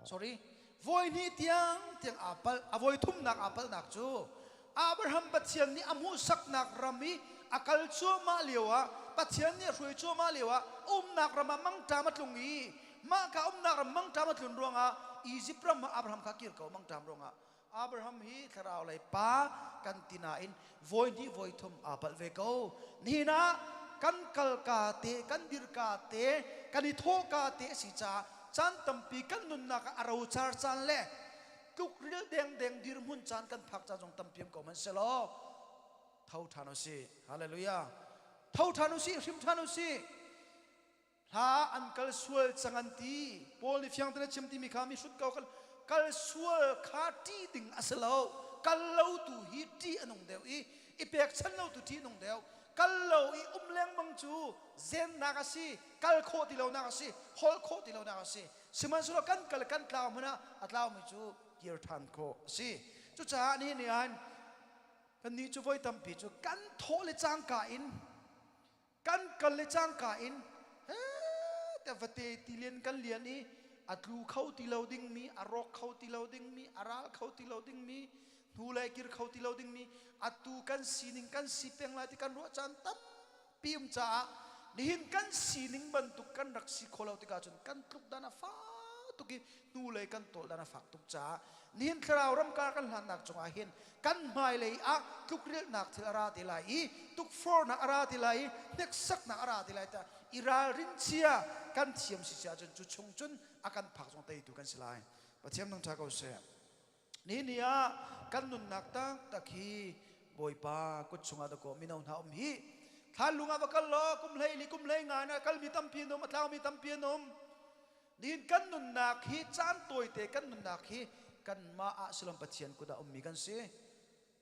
sorry, voi hnih tiang tiang aa palh. A voi thumnak aa palhnak cu Abraham Pathian nih a hmuhsaknak ram i a kal cuahmah lioah, Pathian nih a hruai cuahmah lioah umnak ram ah mangṭam a tlung i mah ka umnak ram mangṭam a tlun ruangah Izipt ram ah Abraham kha kir ko. Mangṭam ruangah Abraham hi thlarau lei pa kan ti nain voi hnih voi thum aa palh ve ko. Nihin ah kan kalka te, kan dirka te, kan i thawhka te a si caah caan tampi kan nunnak ah a rocar caan le tlukrilh dengdeng dirhmun caan kan phak caan zong tampi um ko hmanhsehlaw tho ṭhan u sih. Hallelujah. Tho ṭhan u sih, hrim ṭhan u sih. Hla an kal sual cang an ti. Paul nih fiang tein a chim timi kha mi hrut ko kal kal sual kha ṭih ding a si lo. Kal lo tu hi ṭih a nung deuh i i pekchan lo tu ṭih nung deuh. Kal lo i um lengmang cu zennak a si, kal khawh ti lonak a si, holh khawh ti lonak a si. Sihmanhsehlaw kan kal kan tlau hmanh ah a tlaumi cu kir ṭhan khawh a si. Cucaah nihin ni ah kannih cu voi tampi cu kan thawh le cangka in, kan kal le cangka in he te vate tilian kan lian i a tlu kho ti lo dingmi, a rawk kho ti lo dingmi, a ral kho ti lo dingmi, hnulei kir kho ti lo dingmi, atu kan sining kan si peng lai ti kan ruah caan tampi um caah. Nihin kan sining bantuk kan rak si kho lo tikah cun kan tluk dan a fak tuk i hnulei kan tawl dan a fak tuk caah nihin thlarau ramkar kan hlannak cungah hin kan hmailei ah tlukrilhnak thil a ra te lai i tukforhnak a ra te lai i hneksaknak a ra te lai ta i ralrin chia kan thiam si sia cun cu chung cun a kan phak zong teitu kan si lai. Pathian nung ṭha ko seh. Ni ni ah kan nunnak taktak hi Bawipa kut chungah dakaw mino hna um hi. Thlan lung ah va kal law kum hlei li kum hlei nga na kalmi tampi an um, a tlaumi tampi an um. Nihin kan nunnak hi caan tawite kan nunnak hi kanmah ah silom Pathian kut ah ummi kan si.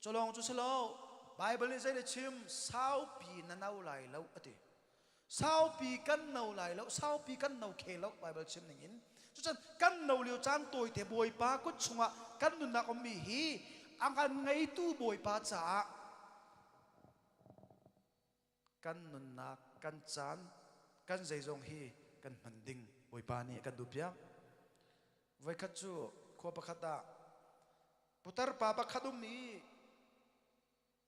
Culawng cu si lo, Bible nih zei le chim saupi na no lai lo ati. Saupi kan no lai lo, saupi kan no khe lo Bible chim ning in. Cucun kan no lio caan tawite Bawipa kut chungah kan nunnak ummi hi a kan ngeitu Bawipa caah kan nunnak, kan caan, kan zeizong hi kan hman ding Bawipa nih a kan duhpiak. Voikhat cu khua pakhat ah putar pa pakhat um i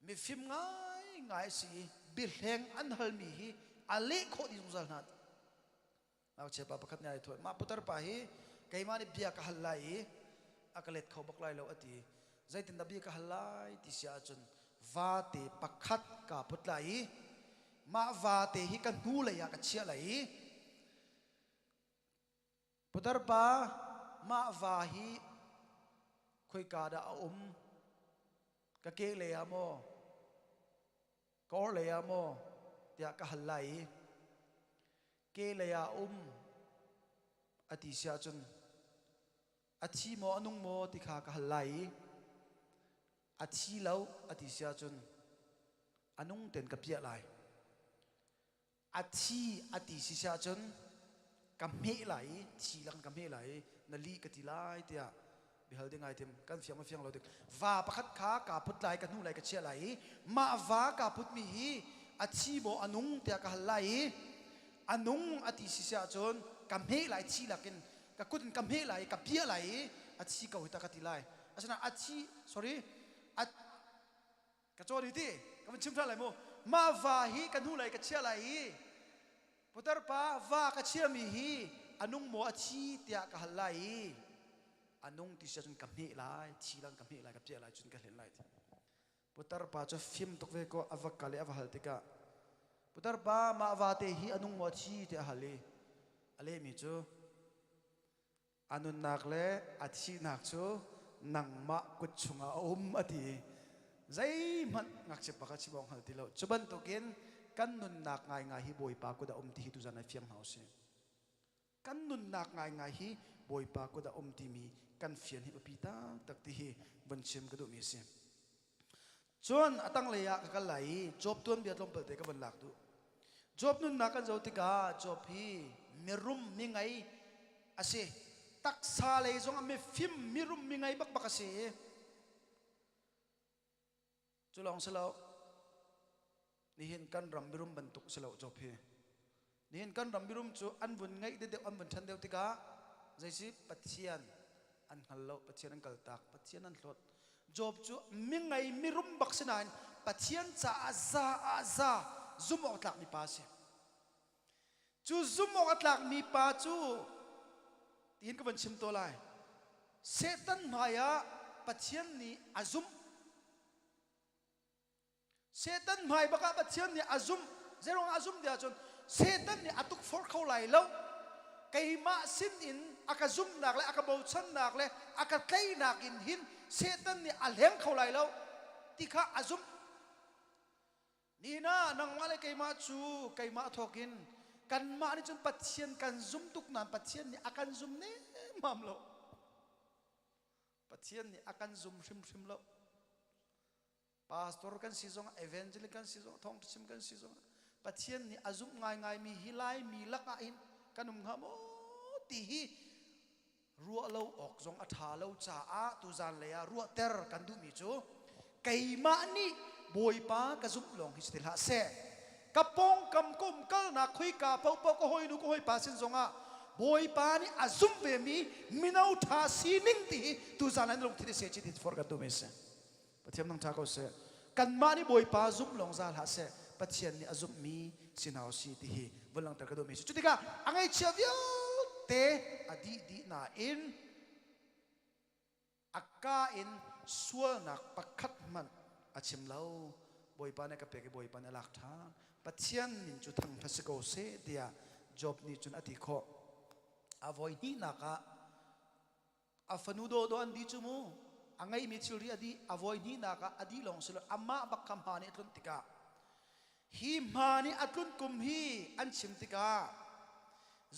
mifim ngaingai a si i biahleng an halmi hi a leh khawh dih zungzal hna. Ngakchia pa pakhat nih ai thawh. Mah putar pa hi keimah nih bia ka hal lai i a ka let kho bak lai lo a ti. Zeitindah bia ka hal lai ti si ahcun vate pakhat kaa put lai i mah vate hi ka hnulei ah ka chiah lai i putar pa mah va hi khoika dah a um ka kehlei ah maw ka orhlei ah maw tiah ka hal lai i kehlei ah um a ti si ahcun a thi maw a nung maw ti kha ka hal lai i a thi lo a ti si ahcun a nung ten ka piah lai. A thi a ti si si ahcun ka hmeh lai i thi lang ka hmeh lai i na lih ka ti lai tiah biahal ding ai tim. Kan fiang ma fiang lo dik. Va pakhat kha kaa put lai, ka hnu lai ka chiah lai i mah va kaa putmi hi a thi maw a nung tiah ka hal lai i a nung a ti si si ahcun ka hmeh lai, thi lakin ka kut in ka hmeh lai i ka piah lai i a thi ko hi ta ka ti lai. Asinain a thi, sorry, a ka cawn hi ti ka van chim hlah lai mu. Mah va hi ka hnu lei ka chiah lai i putar pa va ka chiami hi a nung maw a thi tiah ka hal lai i a nung ti si ahcun ka hmeh lai, thi lang ka hmeh lai, ka piah lai, cun ka hlen lai ti. Putar pa cu fim tuk ve ko. A va kal i a va hal tikah putar pa mah va te hi a nung maw a thi tiah a hal i a lehmi cu a nunnak le a thihnak cu nangmah kut chungah a um a ti. Zeihmanh ngakchia pakhat si bawng hngal ti lo. Cu bantukin kan nunnak ngaingai hi Bawipa kut a um ti hi tuzan ai fiang hna usih. Kan nunnak ngaingai hi Bawipa kut a um timi kan fian hi biapi taktak ti hi von chim ka duhmi a si. Cun a tanglei ah ka kal lai i Job tuanbia tlawmpal te ka von lak duh. Job nunnak kan zoh tikah Job hi mirum mingei a si. Taksa lei zong ah mifim mirum mingei bakbak a si. Cu lawng si lo. Nihin kan ram mirum bantuk si lo Job hi. Nihin kan ram mirum cu an vun ngeih deuh an vun ṭhan deuh tikah zeisi Pathian an hngal lo, Pathian an kaltak, Pathian an hlawt. Job cu mingei mirum bak si nain Pathian caah za ah za zumh awk tlakmi pa a si. Cu zumh awk a tlakmi pa cu tiin ka van chim to lai. Satan hmaiah Pathian nih a zumh. Satan hmai bak ah Pathian nih a zumh. Zeiruang a zumh ti ahcun Satan nih a tukforh kho lai lo. Keimah sin in a ka zumhnak le a ka bochannak le a ka tleinak in hin Satan nih a hleng kho lai lo ti kha a zumh. Nihin ah nangmah le keimah cu keimah thawk in kanmah nih cun Pathian kan zum tuk nain Pathian nih a kan zum nemmam lo. Pathian nih a kan zum hrimhrim lo. Pastor kan si zongah, evangelist kan si zongah, thawngṭha kan si zongah Pathian nih a zumh ngaingaimi hi Laimi lakah hin kan um hnga maw ti hi ruah lo awk zong a ṭha lo caah tuzan lei ah ruahter kan duhmi cu keimah nih Bawipa ka zumh lawng hi si ti hlah seh, ka pawngkam ka umkalnak khuika paohpaoh ka hawinu ka hawipa sin zongah Bawipa nih a zumh vemi mino ṭha sining ti hi tuzan ah na lungthin i seh chih ti forh kan duhmi a si. Pathian nang ṭha ko seh. Kanmah nih Bawipa zumh lawng za hlah seh. Pathian nih a zumhmi si hna usih ti hi vun langhter ka duhmi si. Cu tikah a ngaihchia vialte a dih dih nain a ka in sualnak pakhat hmanh a chim lo. Bawipa nih ka pek i Bawipa nih a lak ṭhan. Pathian min cu thangṭhat si ko seh tiah Job nih cun a ti khawh. A voi hnihnak ah a fanu dawdawh an dih cu mu a ngeihmi thilri a dih a voi hnihnak ah a dih lawng si lo amah bak kha hma nih a tlunh tikah hi hma nih a tlunh kum hi an chim tikah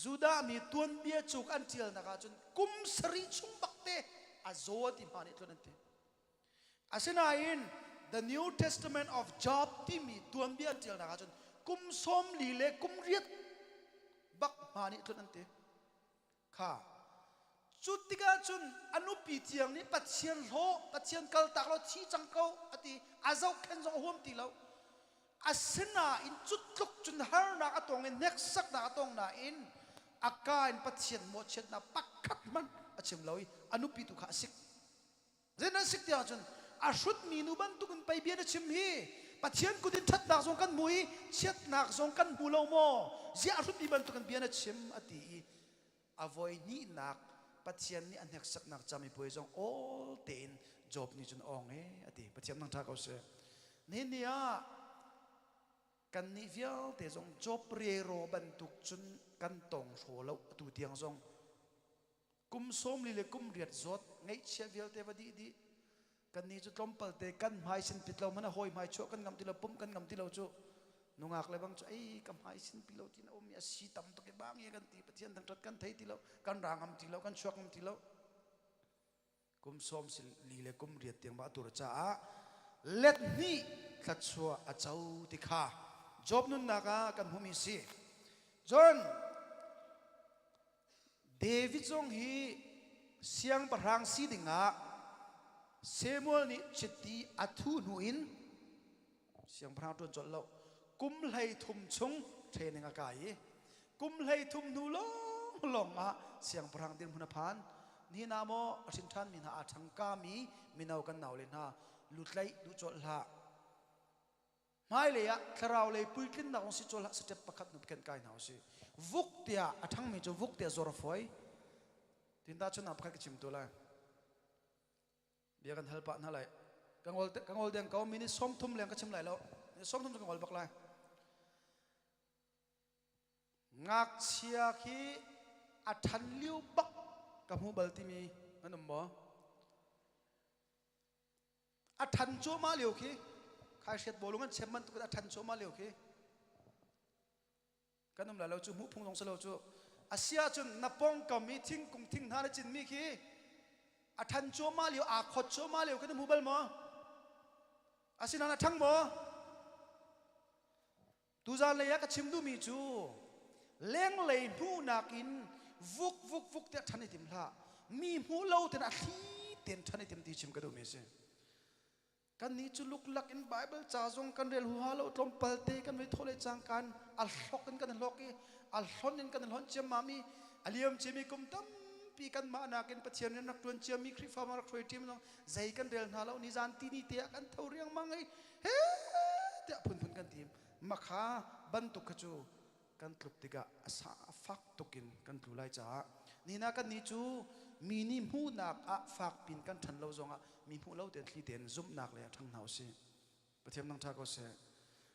Judah mi tuanbia cuk an ṭialnak ah cun kum sarih chung bakte a zaw ti hma nih tlun an ti asinain The New Testament of Job timi tuanbia an ṭialnak ah cun kum sawm li le kum riat bak hma nih tlun an ti Kha cu tikah cun a nupi tiang nih Pathian hlaw, Pathian kaltak law thi cang ko a ti. A zohkhenh zong a huam ti lo. Asinain cu tluk cun harnak a tong i hneksaknak a tong nain a ka in Pathian mawhchiatnak pakhat hmanh a chim lo i a nupi tu kha a sik. Zei nan sik tiah cun a hrutmi nu bantukin pei bia na chim hi Pathian kut in ṭhatnak zong kan hmu i chiatnak zong kan hmu lo maw? Ziah a hrutmi bantukin bia na chim a ti i a voi hnihnak Pathian nih a hneksaknak camipuai zong awl tein Job nih cun awng e a ti. Pathian nang ṭha ko seh. Nihin ni ah kannih vialte zong Job rero bantuk cun kan tong hraw lo atu tiang zong kum 40 le kum riat zawt ngaihchia vialte va dih dih kannih cu tlawmpal te kan hmai sin pit lo hmanh a hawi hmai chuah kan ngam ti lo pumh kan ngam ti lo cu nungak le bang cu ei ka hmai sin pi lo tin a um i a si tam tuk i bang kan ti pathian thangthat kan thei ti lo kan ra ngam ti lo kan chuak ngam ti lo kum sawm li le kum riat tiang ba tur caah let hnih thluachuah a co ti kha Job nunnak ah kan hmumi si John David zong hi siangpahrang si dingah Samuel nih chiti a thuh hnu in siangpahrang ṭuan colh lo kum 13 chung training a kai i kum 13 hnu lawnglawng ah siangpahrang dirhmun a phan. Nihin ah maw a hrin ṭhanmi hna aa ṭhangkami mino kan naule hna lutlaih duh colh hlah. Hmailei ah thlarau lei puitlinnak ong si cawl hlah step pakhat nu ken kai hna usih. Vuk tiah a ṭhangmi cu vuk tiah zor a fawi. Tinta chun ah pakhat ka chim tu lai. Bia kan hal pah hna lai. Ka ngol ka ngol deng ko minute 30 leng ka chim lai lo. Minute 30 cu ka ngol bak lai. Ngakchia khi a ṭhan lio bak ka hmu bal timi nan um maw? A ṭhan cuahmah lio khi khaihriat bawlung an chem bantuk in a ṭhan cuahmah lio khi kan um lai lo cu hmuh phung zong si lo cu a si ahcun na pawngkam i thingkung thing hna na cinmi khi a ṭhan cuahmah lio aa khot cuahmah lio khi na hmu bal maw asinain a ṭhang maw Tuzan lei ah ka chim duhmi cu lenglei hmuhnak in vuk vuk vuk tiah ṭhan i tim hlah. Mi hmuh lo ten a thli tein ṭhan i tim ti chim ka duhmi a si. Kannih cu luklak in Bible ca zong kan rel huha lo tlawmpal te kan vei thawh le cangkan a hlok in kan hlok i a hlon in kan hlon ciammam i a liam ciami kum tampi kanmah nakin Pathian rian rak ṭuan ciami Khrihfa rak hruai ṭim zong zei kan rel hna lo nizan ti ni te ah kan tho riangmang i he tiah phunphun kan tim makha bantuk kha cu kan tluk tikah a sa a fak tukin kan tlu lai caah nina kan ni cu mi nih hmuhnak ah fak pin kan ṭhan lo zongah mi hmuh lo tein thli tein zumhnak le ṭhang hna usih Pathian nang ṭha ko seh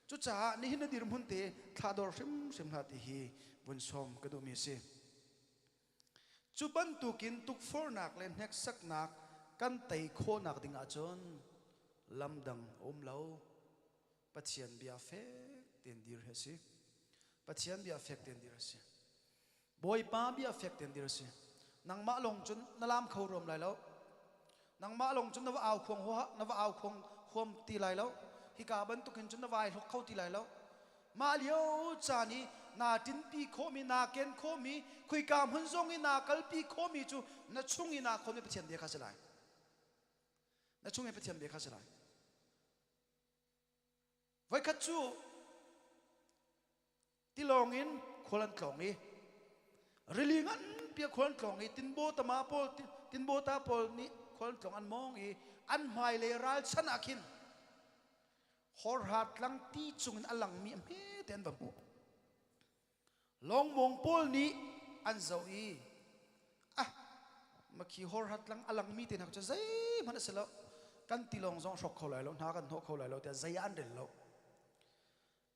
cucaah nihin na dirhmun te thlador hrimhrim hlah ti hi vun sawm ka duhmi a si Cu bantukin tukforhnak le hneksaknak kan tei khawhnak ding ahcun lamdang a um lo. Pathian bia fek tein dir hi a si. Pathian bia fek tein dir a si. Bawipa bia fek tein dir a si. Nangmah lawng cun na lam kho ruam lai lo. Nangmah lawng cun na va au khuang na va au khuang huam ti lai lo. Hika bantukin cun na vai hlok kho ti lai lo. Mah lio caan i naa ṭinpi khawhmi, naa ken khawhmi, khuika hmun zong i naa kalpi khawhmi cu na chung i naa khawhmi Pathian bia kha a si lai. Na chung i Pathian bia kha a si lai. Voikhat cu tilawng in khual an tlawng i rili nganpi ah khual an tlawng i tinbaw tama pawl tinbaw ta pawl nih khual an tlawng an mawng i an hmailei ralchan ah khin. Horha tlang ti cungin a langmi a hmete an va hmuh. Lawngmawng pawl nih an zoh i ah makhi horha tlang a langmi te hna cu zeihmanh a si lo. Kan tilawng zong hrawk kho lai lo, hna kan hnawh kho lai lo tiah zei ah an rel lo.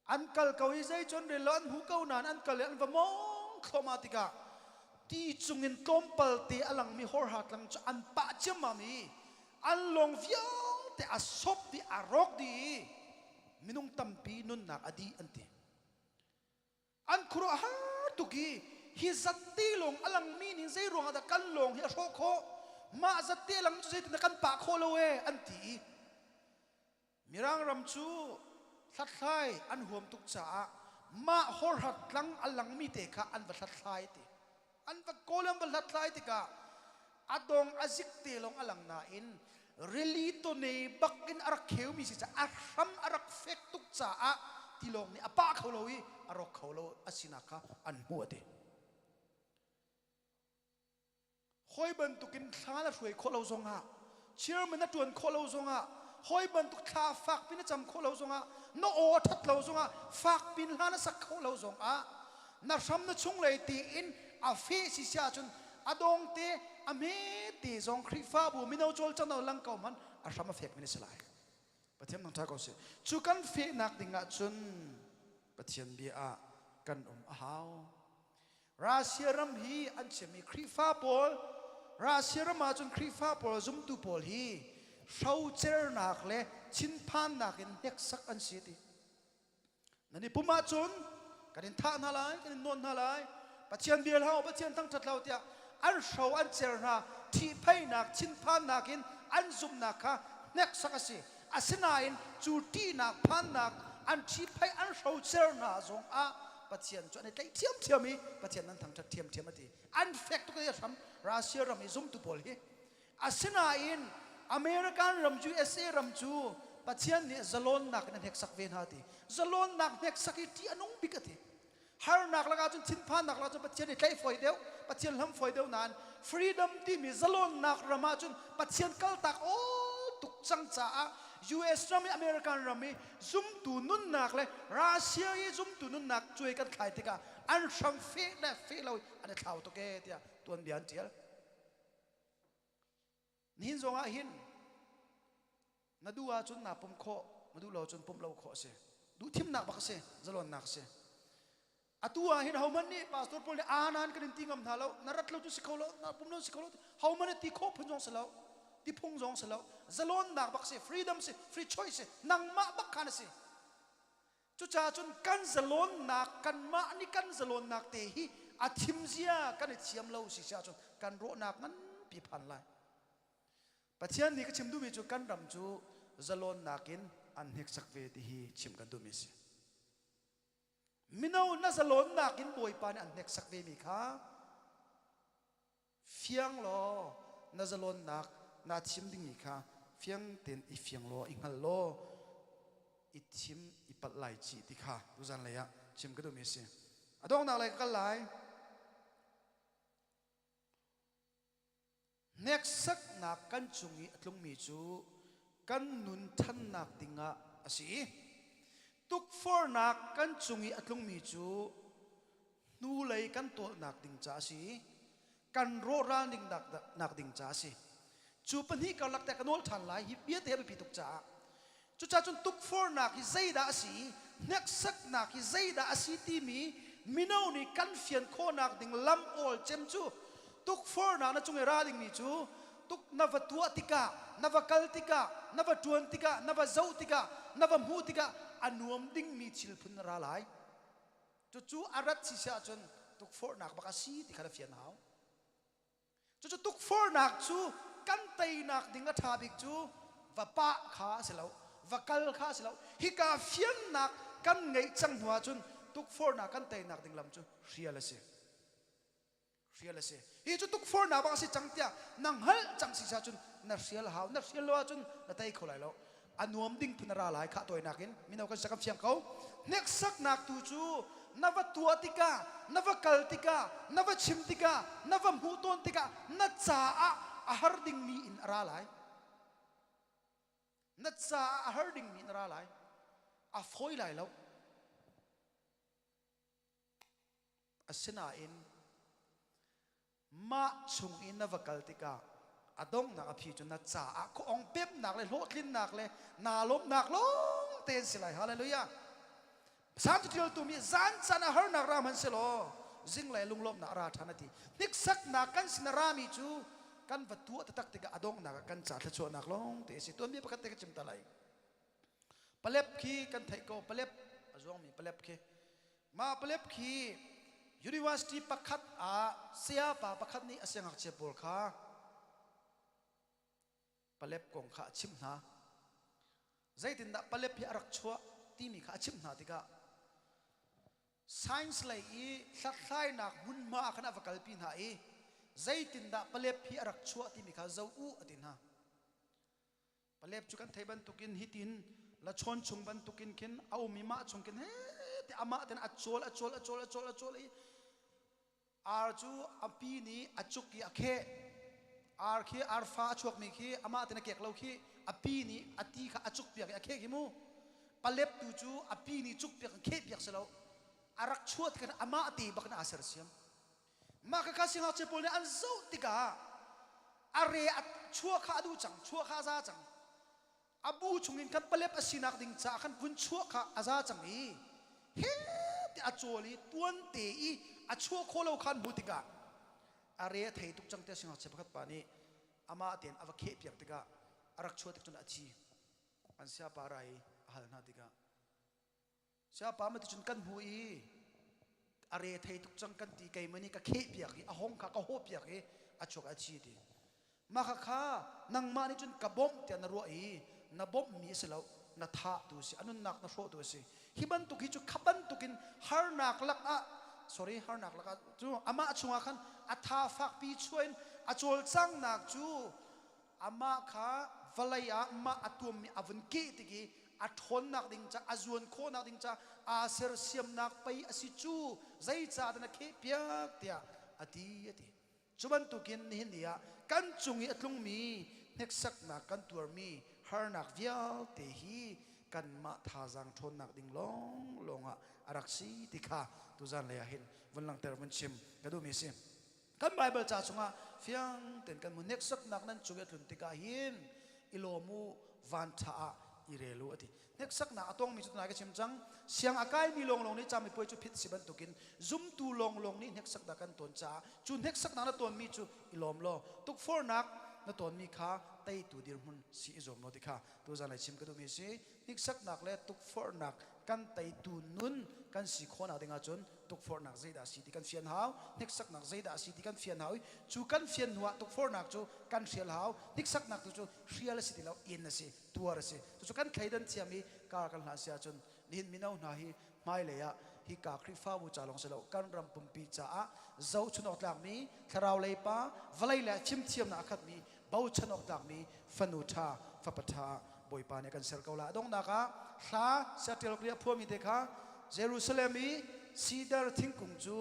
An kal ko i zei cun rel lo an hmu ko nain an kal i an va mawng thluahmah tikah ti cungin tlawmpal te a langmi horha tlang cu an pah ciammam i an lawng vialte a sop dih a rawk dih i minung tampi nunnak a dih an ti. An khuaruahhar tuk i hi zat te lawng a langmi nih zei ruangah dah kan lawng hi a hrawh khawh mah zat te lang cu zeitindah kan pah khawh lo ee an ti i Mirang ram cu hlathlai an huam tuk caah mah horhat tlang a langmi te kha an va hlathlai ti. An va kawl an va hlathlai tikah a dong a zik te lawng a lang nain rili tone bak in a rak kheumi si caah a hram a rak fek tuk caah tilawng nih a pah kho lo i a rawk kho lo a sinak kha an hmuh a ti. Hawi bantukin thla na hruai khawh lo zongah, chairman na ṭuan khawh lo zongah, hawi bantuk thla fakpi na cam khawh lo zongah, na aw a ṭhat lo zongah, fakpi in hla na sak khawh lo zongah, na hram na chunglei tiin a feh si si ahcun a dawngte a hmete zong Khrihfabu mino cawlcangh lang ko hmanh a hram a fekmi na si lai. Pathian thangṭhat ko seh. Cu kan fehnak ding ahcun Pathian bia ah kan um a hau. Russia ram hi an chimmi Khrihfa pawl Russia ram ahcun Khrihfa pawl zumtu pawl hi hrocernak le thinphannak in hneksak an si ti. Nan i pum ahcun kan in thah hna lai, kan in nawn hna lai. Pathian bia hlah u, Pathian thangṭhat hlah u tiah an hro an cer hna. Ṭhihphaihnak, thinphannak in an zumhnak kha hneksak a si. Asinain cu ṭihnak phannak an ṭhiphaih an hrocer hna zongah Pathian cu an i tlaih ṭhiamṭhiam i Pathian nan thangṭhat ṭhiamṭhiam a ti. An fek tuk i hram Russia ram i zumtu pawl hi. Asinain American ram USA ram cu Pathian nih zalonnak in a hneksak ve hna ti. Zalonnak hneksak hi ṭih a nung bik a ti. Harnak lakah cun thinphannak lakah cun Pathian i tlaih fawi deuh, Pathian hlam fawi deuh nain freedom timi zalonnak ram ah cun Pathian kaltak awl tuk cang caah US ram i American ram i zumtu nunnak le Russia i zumtu nunnak cuai kan thlai tikah an hram feh le feh lo an i thlau tuk ee tiah tuanbia an ṭial. Nihin zong ah hin na duh ahcun naa pum khawh, na duh lo ahcun pumh lo khawh a si. Duh thimnak bak a si, zalonnak a si. Atu ah hin hohmanh nih pastor pawl nih aanan kan in ti ngam hna lo, na rat lo cu si kho lo, na pum lo si kho lo, hohmanh nih ti khawh phun zong si lo, ti phung zong si lo, zalonnak bak si, freedom si, free choice si, nangmah bak khan a si. Cucaah cun kan zalonnak, kanmah nih kan zalonnak te hi a thimzia kan i thiam lo si si ahcun kan rawhnak nganpi phan lai. Pathian nih ka chim duhmi cu kan ram cu zalonnak in an hneksak ve ti hi chim kan duhmi a si. Mino na zalonnak in Bawipa nih an hneksak vemi kha fiang law na zalonnak naa thim dingmi kha fiang tein i fiang law i hngal law i thim i palh lai ci ti kha tuzan lei ah chim ka duhmi a si. A donghnak lei ka kal lai. Hneksaknak kan cung i a tlungmi cu kan nun ṭhannak dingah a si i tukforhnak kan cung i a tlungmi cu hnulei kan tawlnak ding ca a si i kan rawhral ding nak ding ca a si. Cu pahnih karlak te ka nawl ṭhan lai hi bia te a biapi tuk caah Cucaah cun tukforhnak hi zeidah a si, hneksaknak hi zeidah a si timi mino nih kan fian khawhnak ding lam awl cem cu tukforhnak na cung i ra dingmi cu tuk na va tuah tikah, na va kal tikah, na va ṭuan tikah, na va zoh tikah, na va hmuh tikah a nuam dingmi thil phun na ra lai. Cucu a rat si si ahcun tukforhnak bak a si ti kha na fian hau. Cucu tukforhnak cu kan teinak ding a ṭha bik cu va pah kha a si lo, va kal kha a si lo. Hika fiannak kan ngeih cang hnu ahcun tukforhnak kan teinak ding lam cu hrial a si. Hrial a si. Hi cu tukforhnak bak a si cang tiah na hngalh cang si ahcun na hrial hau. Na hrial lo ahcun na tei kho lai lo. A nuam ding phun a ra lai khah tawinak in mino kan sak fiang ko. Hneksaknak tu cu na va tuah tikah, na va kal tikah, na va chim tikah, na va hmuh tawn tikah na caah a har dingmi in a ra lai. Na caah a har dingmi in a ra lai. A fawi lai lo. Asinain mah chung in na va kal tikah a donghnak a phi cu na caah khuaong pemnak le hlawhtlinnak le naa lawmhnak lawng te an si lai. Hallelujah. Salm caṭialtu nih zan caan ah harnak ra hmanh sehlaw zinglei lunglawmhnak a ra ṭhan a ti. Hniksaknak kan sin a rami cu kan va tuah taktak tikah a donghnak ah kan ca thluachuahnak lawng te a si. Tuanbia pakhat te ka chim ta lai. Palep khi kan theih ko. Palep a zuangmi palep khi. Mah palep khi university pakhat ah sayapa pakhat nih a siangngakchia pawl kha palep kong kha a chimh hna. Zeitindah palep hi a rak chuah timi kha a chimh hna tikah science lei i hlathlainak hmunhma ah khan a va kalpi hna i zeitindah palep hi a rak chuah timi kha zoh u a ti hna. Palep cu kan theih bantukin hitin lachawn chung bantukin khin a um i mah chung khin he te amah ten a cawl a cawl a cawl a cawl a cawl i Ar cu a pi nih a cuk i a kheh. Ar khi arfa a chuakmi khi amah ten a kek lo khi a pi nih a ti kha a cukpiak i a kheh khi mu. Palep tu cu a pi nih cukpiak in khehpiak si lo. A rak chuah tikah amah te bak in aa sersiam. Mah khakha siangngakchia pawl nih an zoh tikah a re a chuah kha a duh cang, chuah kha a za cang. A bu chungin khan palep a sinak ding caah khan vun chuah kha a za cang i he ti a cawl i tuante i a chuah khawh lo khan hmu tikah a re a thei tuk cang te siangngakchia pakhat pa nih amah tein a va khehpiak tikah a rak chuah tik cun a thi. An siapa ra i a hal hna tikah Siapa ma ticun kan hmu i a re thei tuk cang kan ti keimah nih ka khehpiak i a hong kha ka hawhpiak i a chuak a chi ti. Mah kha kha nangmah nih cun ka bawmh tiah na ruah i na bawmhmi a si lo na thah tu a si a nunnak na hrawh tu a si. Hi bantuk hi cu kha bantukin harnak lakah sorry harnak lakah cu amah chungah khan a tha fakpi chuah in a cawlcanghnak cu amah kha vawlei ah mah a tuammi a vun keh tik i a ṭhawnnak ding ca a zuan khawhnak ding ca aa sersiamnak pei a si cu zeicah dah na khehpiak tiah a ti a ti. Cu bantukin nihin ni ah kan cung i a tlungmi hneksaknak kan tuarmi harnak vialte hi kanmah thazaang ṭhawnnak ding lawnglawng ah a rak si ti kha tuzan lei ah hin vun langhter vun chim ka duhmi a si. Kan Baibal ca chungah fiang tein kan hmu hneksaknak nan cung i a tlun tikah hin i lawm u van ṭha ah i rel u a ti. Hneksaknak a tongmi cu tunai ka chim cang. Siang a kaimi lawnglawng nih camipuai cu phit si bantukin zumtu lawnglawng nih hneksaknak kan ton caah cu hneksaknak na tonmi cu i lawm law tukforhnak na tonmi kha teitu dirhmun si i zuam law ti kha tuzan lai chim ka duhmi a si. Hniksaknak le tukforhnak kan teitu nun kan si khawhnak ding ahcun tukforhnak zeidah a si ti kan fian hau, hniksaknak zeidah a si ti kan fian hau i cu kan fian hnu ah tukforhnak cu kan hrial hau, hniksaknak tu cu hrial a si ti lo, in a si, tuar a si. Cucu kan thleidan thiam i kar kan hlan si ahcun nihin mino hna hi hmailei ah hika Khrihfabu ca lawng si lo kan ram pumpi caah zohchun awk tlakmi thlarau lei pa vawlei le fimthiamnak a khatmi bochan awk tlakmi fanu ṭha fapa ṭha Bawipa nih a kan ser ko lai. A donghnak ah hla siaṭial a phuami te kha Jerusalem i sidar thingkung cu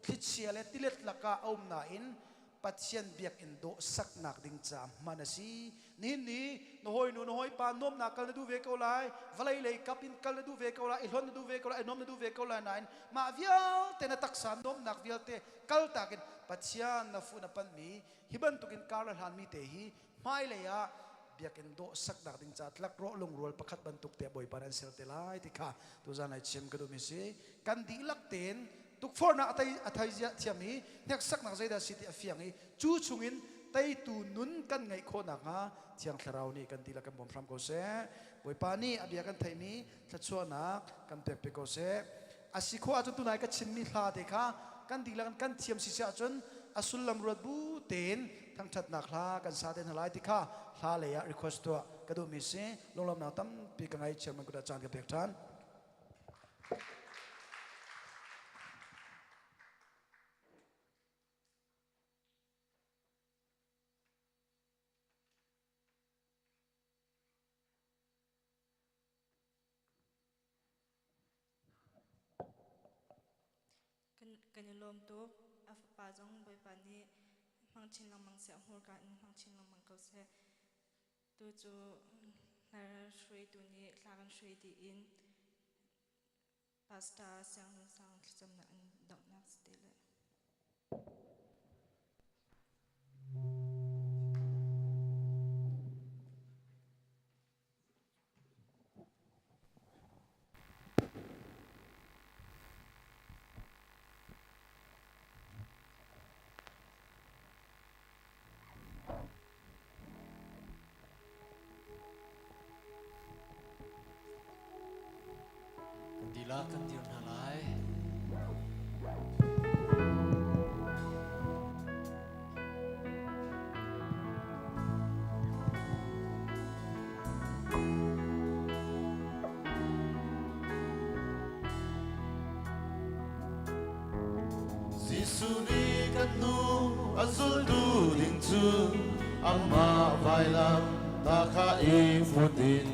thlichia le tilet lakah a um nain Pathian biakinn dawh saknak ding ca hman a si. Nihin ni na hawinu na hawipa nuamnak kal na duh ve ko lai, vawlei lei kap in kal na duh ve ko lai, i hlonh na duh ve ko lai, i nuam na duh ve ko lai nain mah vialte na taksa nuamnak vialte kaltak in Pathian na fuh na panhmi hi bantukin kar le hlanmi te hi hmailei ah biakinn dawh saknak ding ca tlakrawh lungrual pakhat bantuk te Bawipa nih an ser te lai ti kha tuzan lai chim ka duhmi si. Kan dihlak tein tukforhnak a thei zia thiam i hneksaknak zeidah si ti a fiang i cu chungin teitu nun kan ngeih khawh nakhnga Thiang Thlarau nih kan dihlak kan bawm hram ko seh. Bawipa nih a bia kan theihmi thluachuahnak kan pek pe ko seh. A si khawh ahcun tunai ka chimmi hla te kha kan dihlak in kan thiam si si ahcun a sullam ruat bu tein thangṭhatnak hla kan sa te hna lai ti kha hla lei ah request tuah ka duhmi si. Lunglawmhnak tampi ka ngei. Chairman kut ah caan ka pek ṭhan. Kan i lawm tuk. A fapa zong Bawipa nih hmang chin lengmang seh, a hmurka in hmang chin lengmang ko seh. Tu cu hnar hruaitu nih hla kan hruai dih in. Pastor Siang Nun Sang thlacamnak an donghnak si te lai. Kan dihlak kan dir hna lai. Jesuh nih kan hnu a zultu ding cu amah vailam ta kha i fut in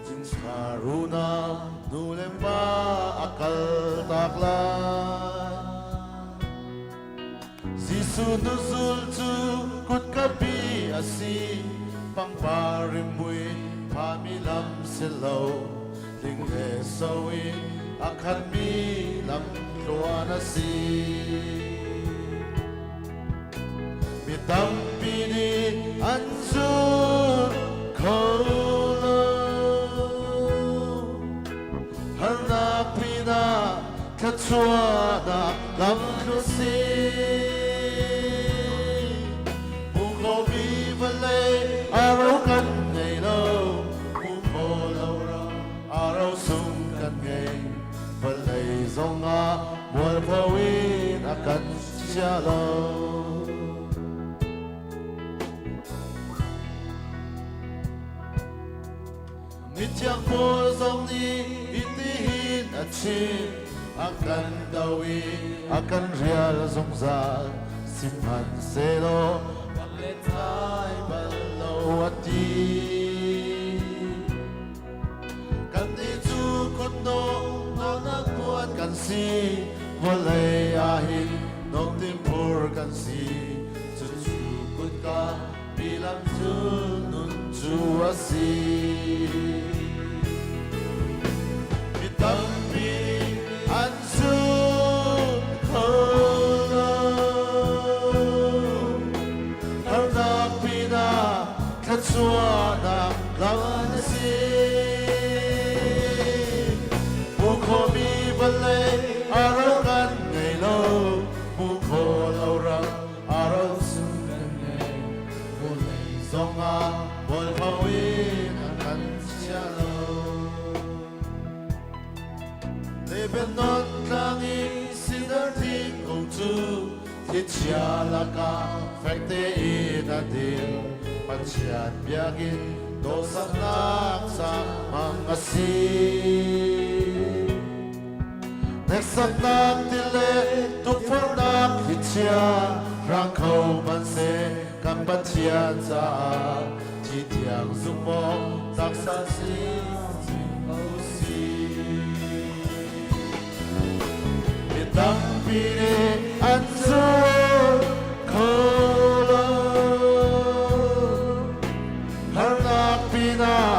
chungkhar unau nu le pa a kal tak lai. Jesuh hnuzul cu kutka pi a si, pangpar rimhmui phami lam si lo, hling le so in a khatmi lam tluan a si. Mi tampi nih an zul kho lo. Harnak pinah thluachuahnak lam si. Hmu vawlei aro kan ngei lo, hmu kho lo ram aro sung kan ngei. Vawlei zongah mualpho in a kan chia lo. Mithiang Paul zong nih hitihin a chim, a kan do i a kan rial zungzal, sihmanhsehlaw kan let bal lo a ti. Kannih cu kutdong nawlnak puan kan si, vawlei ah hin nomtim phur kan si, cucu kutka Bilam cu nun cu a si. Mi tampi an zul kho lo. Harnak pinah thluachuahnak lam a si. Hmu khomi vawlei a ro kan ngei lo. Hmu kho lo ram aro sung kan ngei. Vawlei zongah mualpho in a kan chia lo. Lebanon tlang i sidar thingkung cu thlichia lakah fek tein a dir. Pathian biakinn dawhsaknak ca hmang a si. Hneksaknak ti le tukforhnak thlichia hrang kho hmanhseh kan Pathian caah thi thiang zumh awk taksa si ko si. Mi tampi nih an zul kho lo. Harnak pinah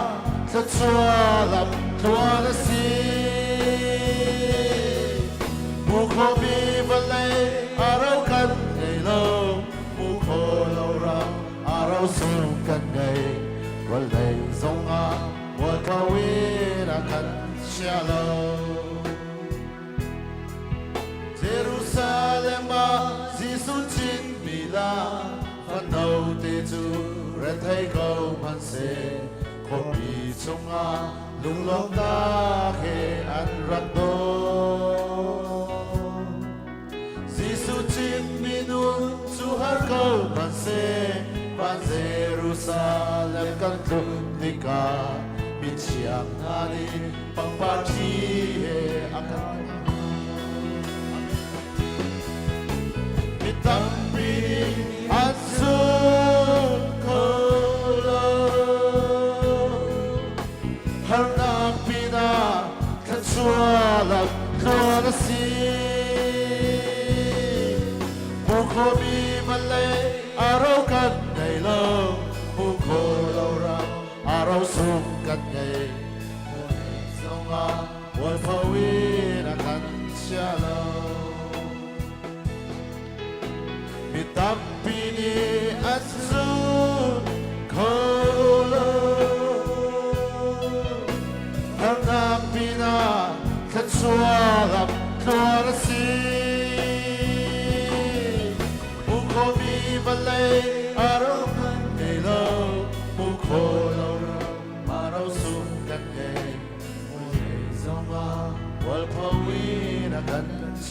thluachuah lam tluan a si. Hmu khomi vawlei a ro kan ngei lo, hmu kho lo ram a ro sung kan ngei. Vawlei zongah mualpho in a kan chia lo. Jerusalem ah Jesuh citmi la fano te cu rethei ko hmanhseh khuapi chungah lunglawmhnak he an rak dawn. Jesuh citmi nun cu har ko hmanhseh van Jerusalem kan tluk tikah mithiang hna nih pangpar ṭhi he a kan Mi tampi an zul kho lo. Harnak pinah thluachuah lam tluan a si. Hmu khomi vawlei a ro kan ngei lo. Hmu kho lo ram a ro sung kan ngei. Zongah mualpho in.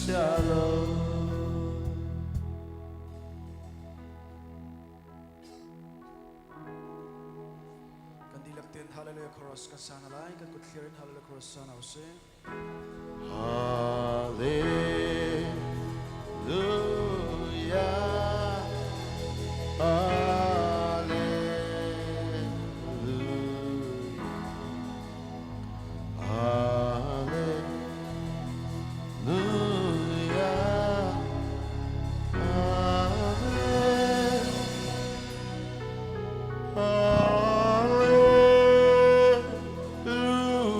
chia lo. Kan dihlak tein Hallelujah chorus kan sa hna lai. Kan kut thlir in Hallelujah chorus sa hna usih. Hallelujah. Hallelujah. Hallelujah. Amen. Hallelujah.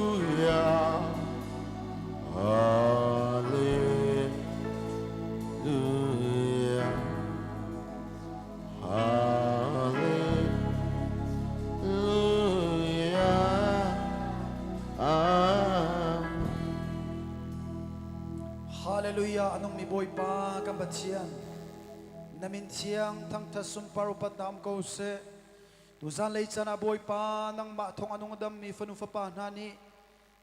Hallelujah. Hallelujah. Amen. Hallelujah anung mi Bawipa kan Pathian na min thiang thangthat sunpar upat na um ko seh tuzan lei caan ah Bawipa nangmah thawng anung dam mi fanu fapa hna nih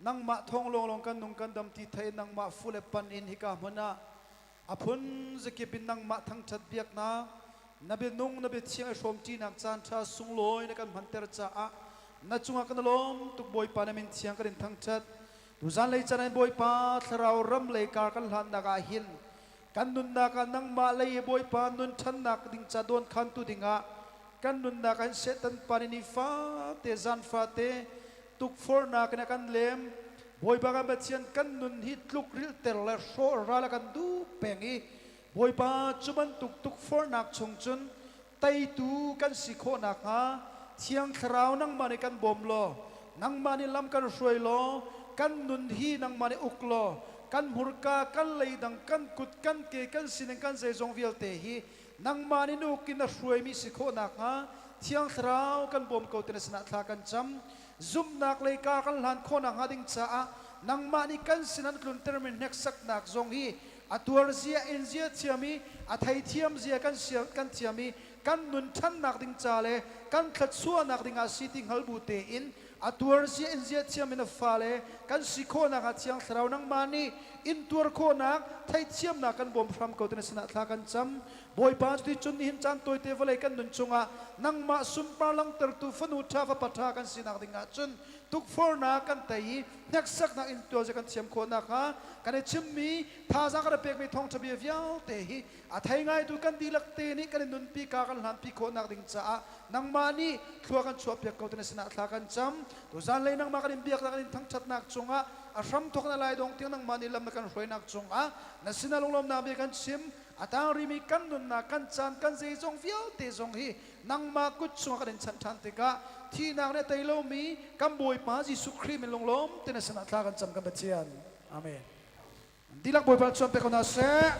nangmah thawng lawnglawng kan nung kan dam ti thei nangmah fu le pan in hika hmun ah a phun zakip in nangmah thangthat biaknak na bianung na biathiang i hrawmṭinak caan ṭha sunglawi na kan hmanter caah na cungah kan i lawm tuk Bawipa na min thiang kan in thangṭhat tuzan lei caan in Bawipa thlarau ram lei kar kan hlannak ah hin kan nunnak ah nangmah lei i Bawipa nun ṭhannak ding ca dawn khantu dingah kan nunnak ah hin Satan pa nih nifate zan fate tukforhnak in a kan lem. Bawipa kan Pathian kan nun hi tlukrilhter le hrawh ral a kan duh peng i Bawipa cu bantuk tukforhnak chung cun teitu kan si khawh nakhnga Thiang Thlarau nangmah nih kan bawm law nangmah nih lam kan hruai law kan nun hi nangmah nih uk law kan hmurka kan leidang kan kut kan ke kan sining kan zeizong vialte hi nangmah nih na uk in na hruaimi si khawh nakhnga Thiang Thlarau kan bawm ko ti na sinah thla kan cam. Zumhnak lei ka kan hlan khawh nakhnga ding caah nangmah nih kan sin an tluntermi hneksaknak zong hi a tuar zia in zia thiam i a theithiam zia kan kan thiam i kan nun ṭhannak ding ca le kan thluachuahnak ding ah si ti hngal bu tein a tuar zia in zia thiam in a fale kan si khawhnak ah Thiang Thlarau nangmah nih in tuar khawhnak theihthiamnak kan bawm hram ko ti na sinah thla kan cam. Bawipa cuticun nihin caan tawite vawlei kan nun chungah nangmah sunpar langhtertu fanu ṭha fapa ṭha kan sinak ding ahcun tukforhnak kan tei i hneksaknak in tuah kan thiam khawh nakhnga kan i chimmi thazaang kan i pekmi thawngṭha bia vialte hi a thei ngaitu kan dihlak te nih kan i nunpi ka kan hlanpi khawh nak ding caah nangmah nih thlua kan chuahpiak ko ti na sinah thla kan cam. Tuzan lei nangmah kan in biaknak kan in thangṭhatnak cungah a hramthawk na lai dong tiang nangmah nih lam na kan hruainak cungah na sinah lunglawmnak bia kan chim. A tang rimi kan nunnak, kan caan, kan zeizong vialte zong hi nangmah kut chungah kan in chanh ṭhan tikah thihnak nih a tei lomi kan Bawipa Jesuh Khrih min lunglawm te na sinah thla kan cam kan Pathian. Amen. Dihlak Bawipa chuan pe ko hna seh.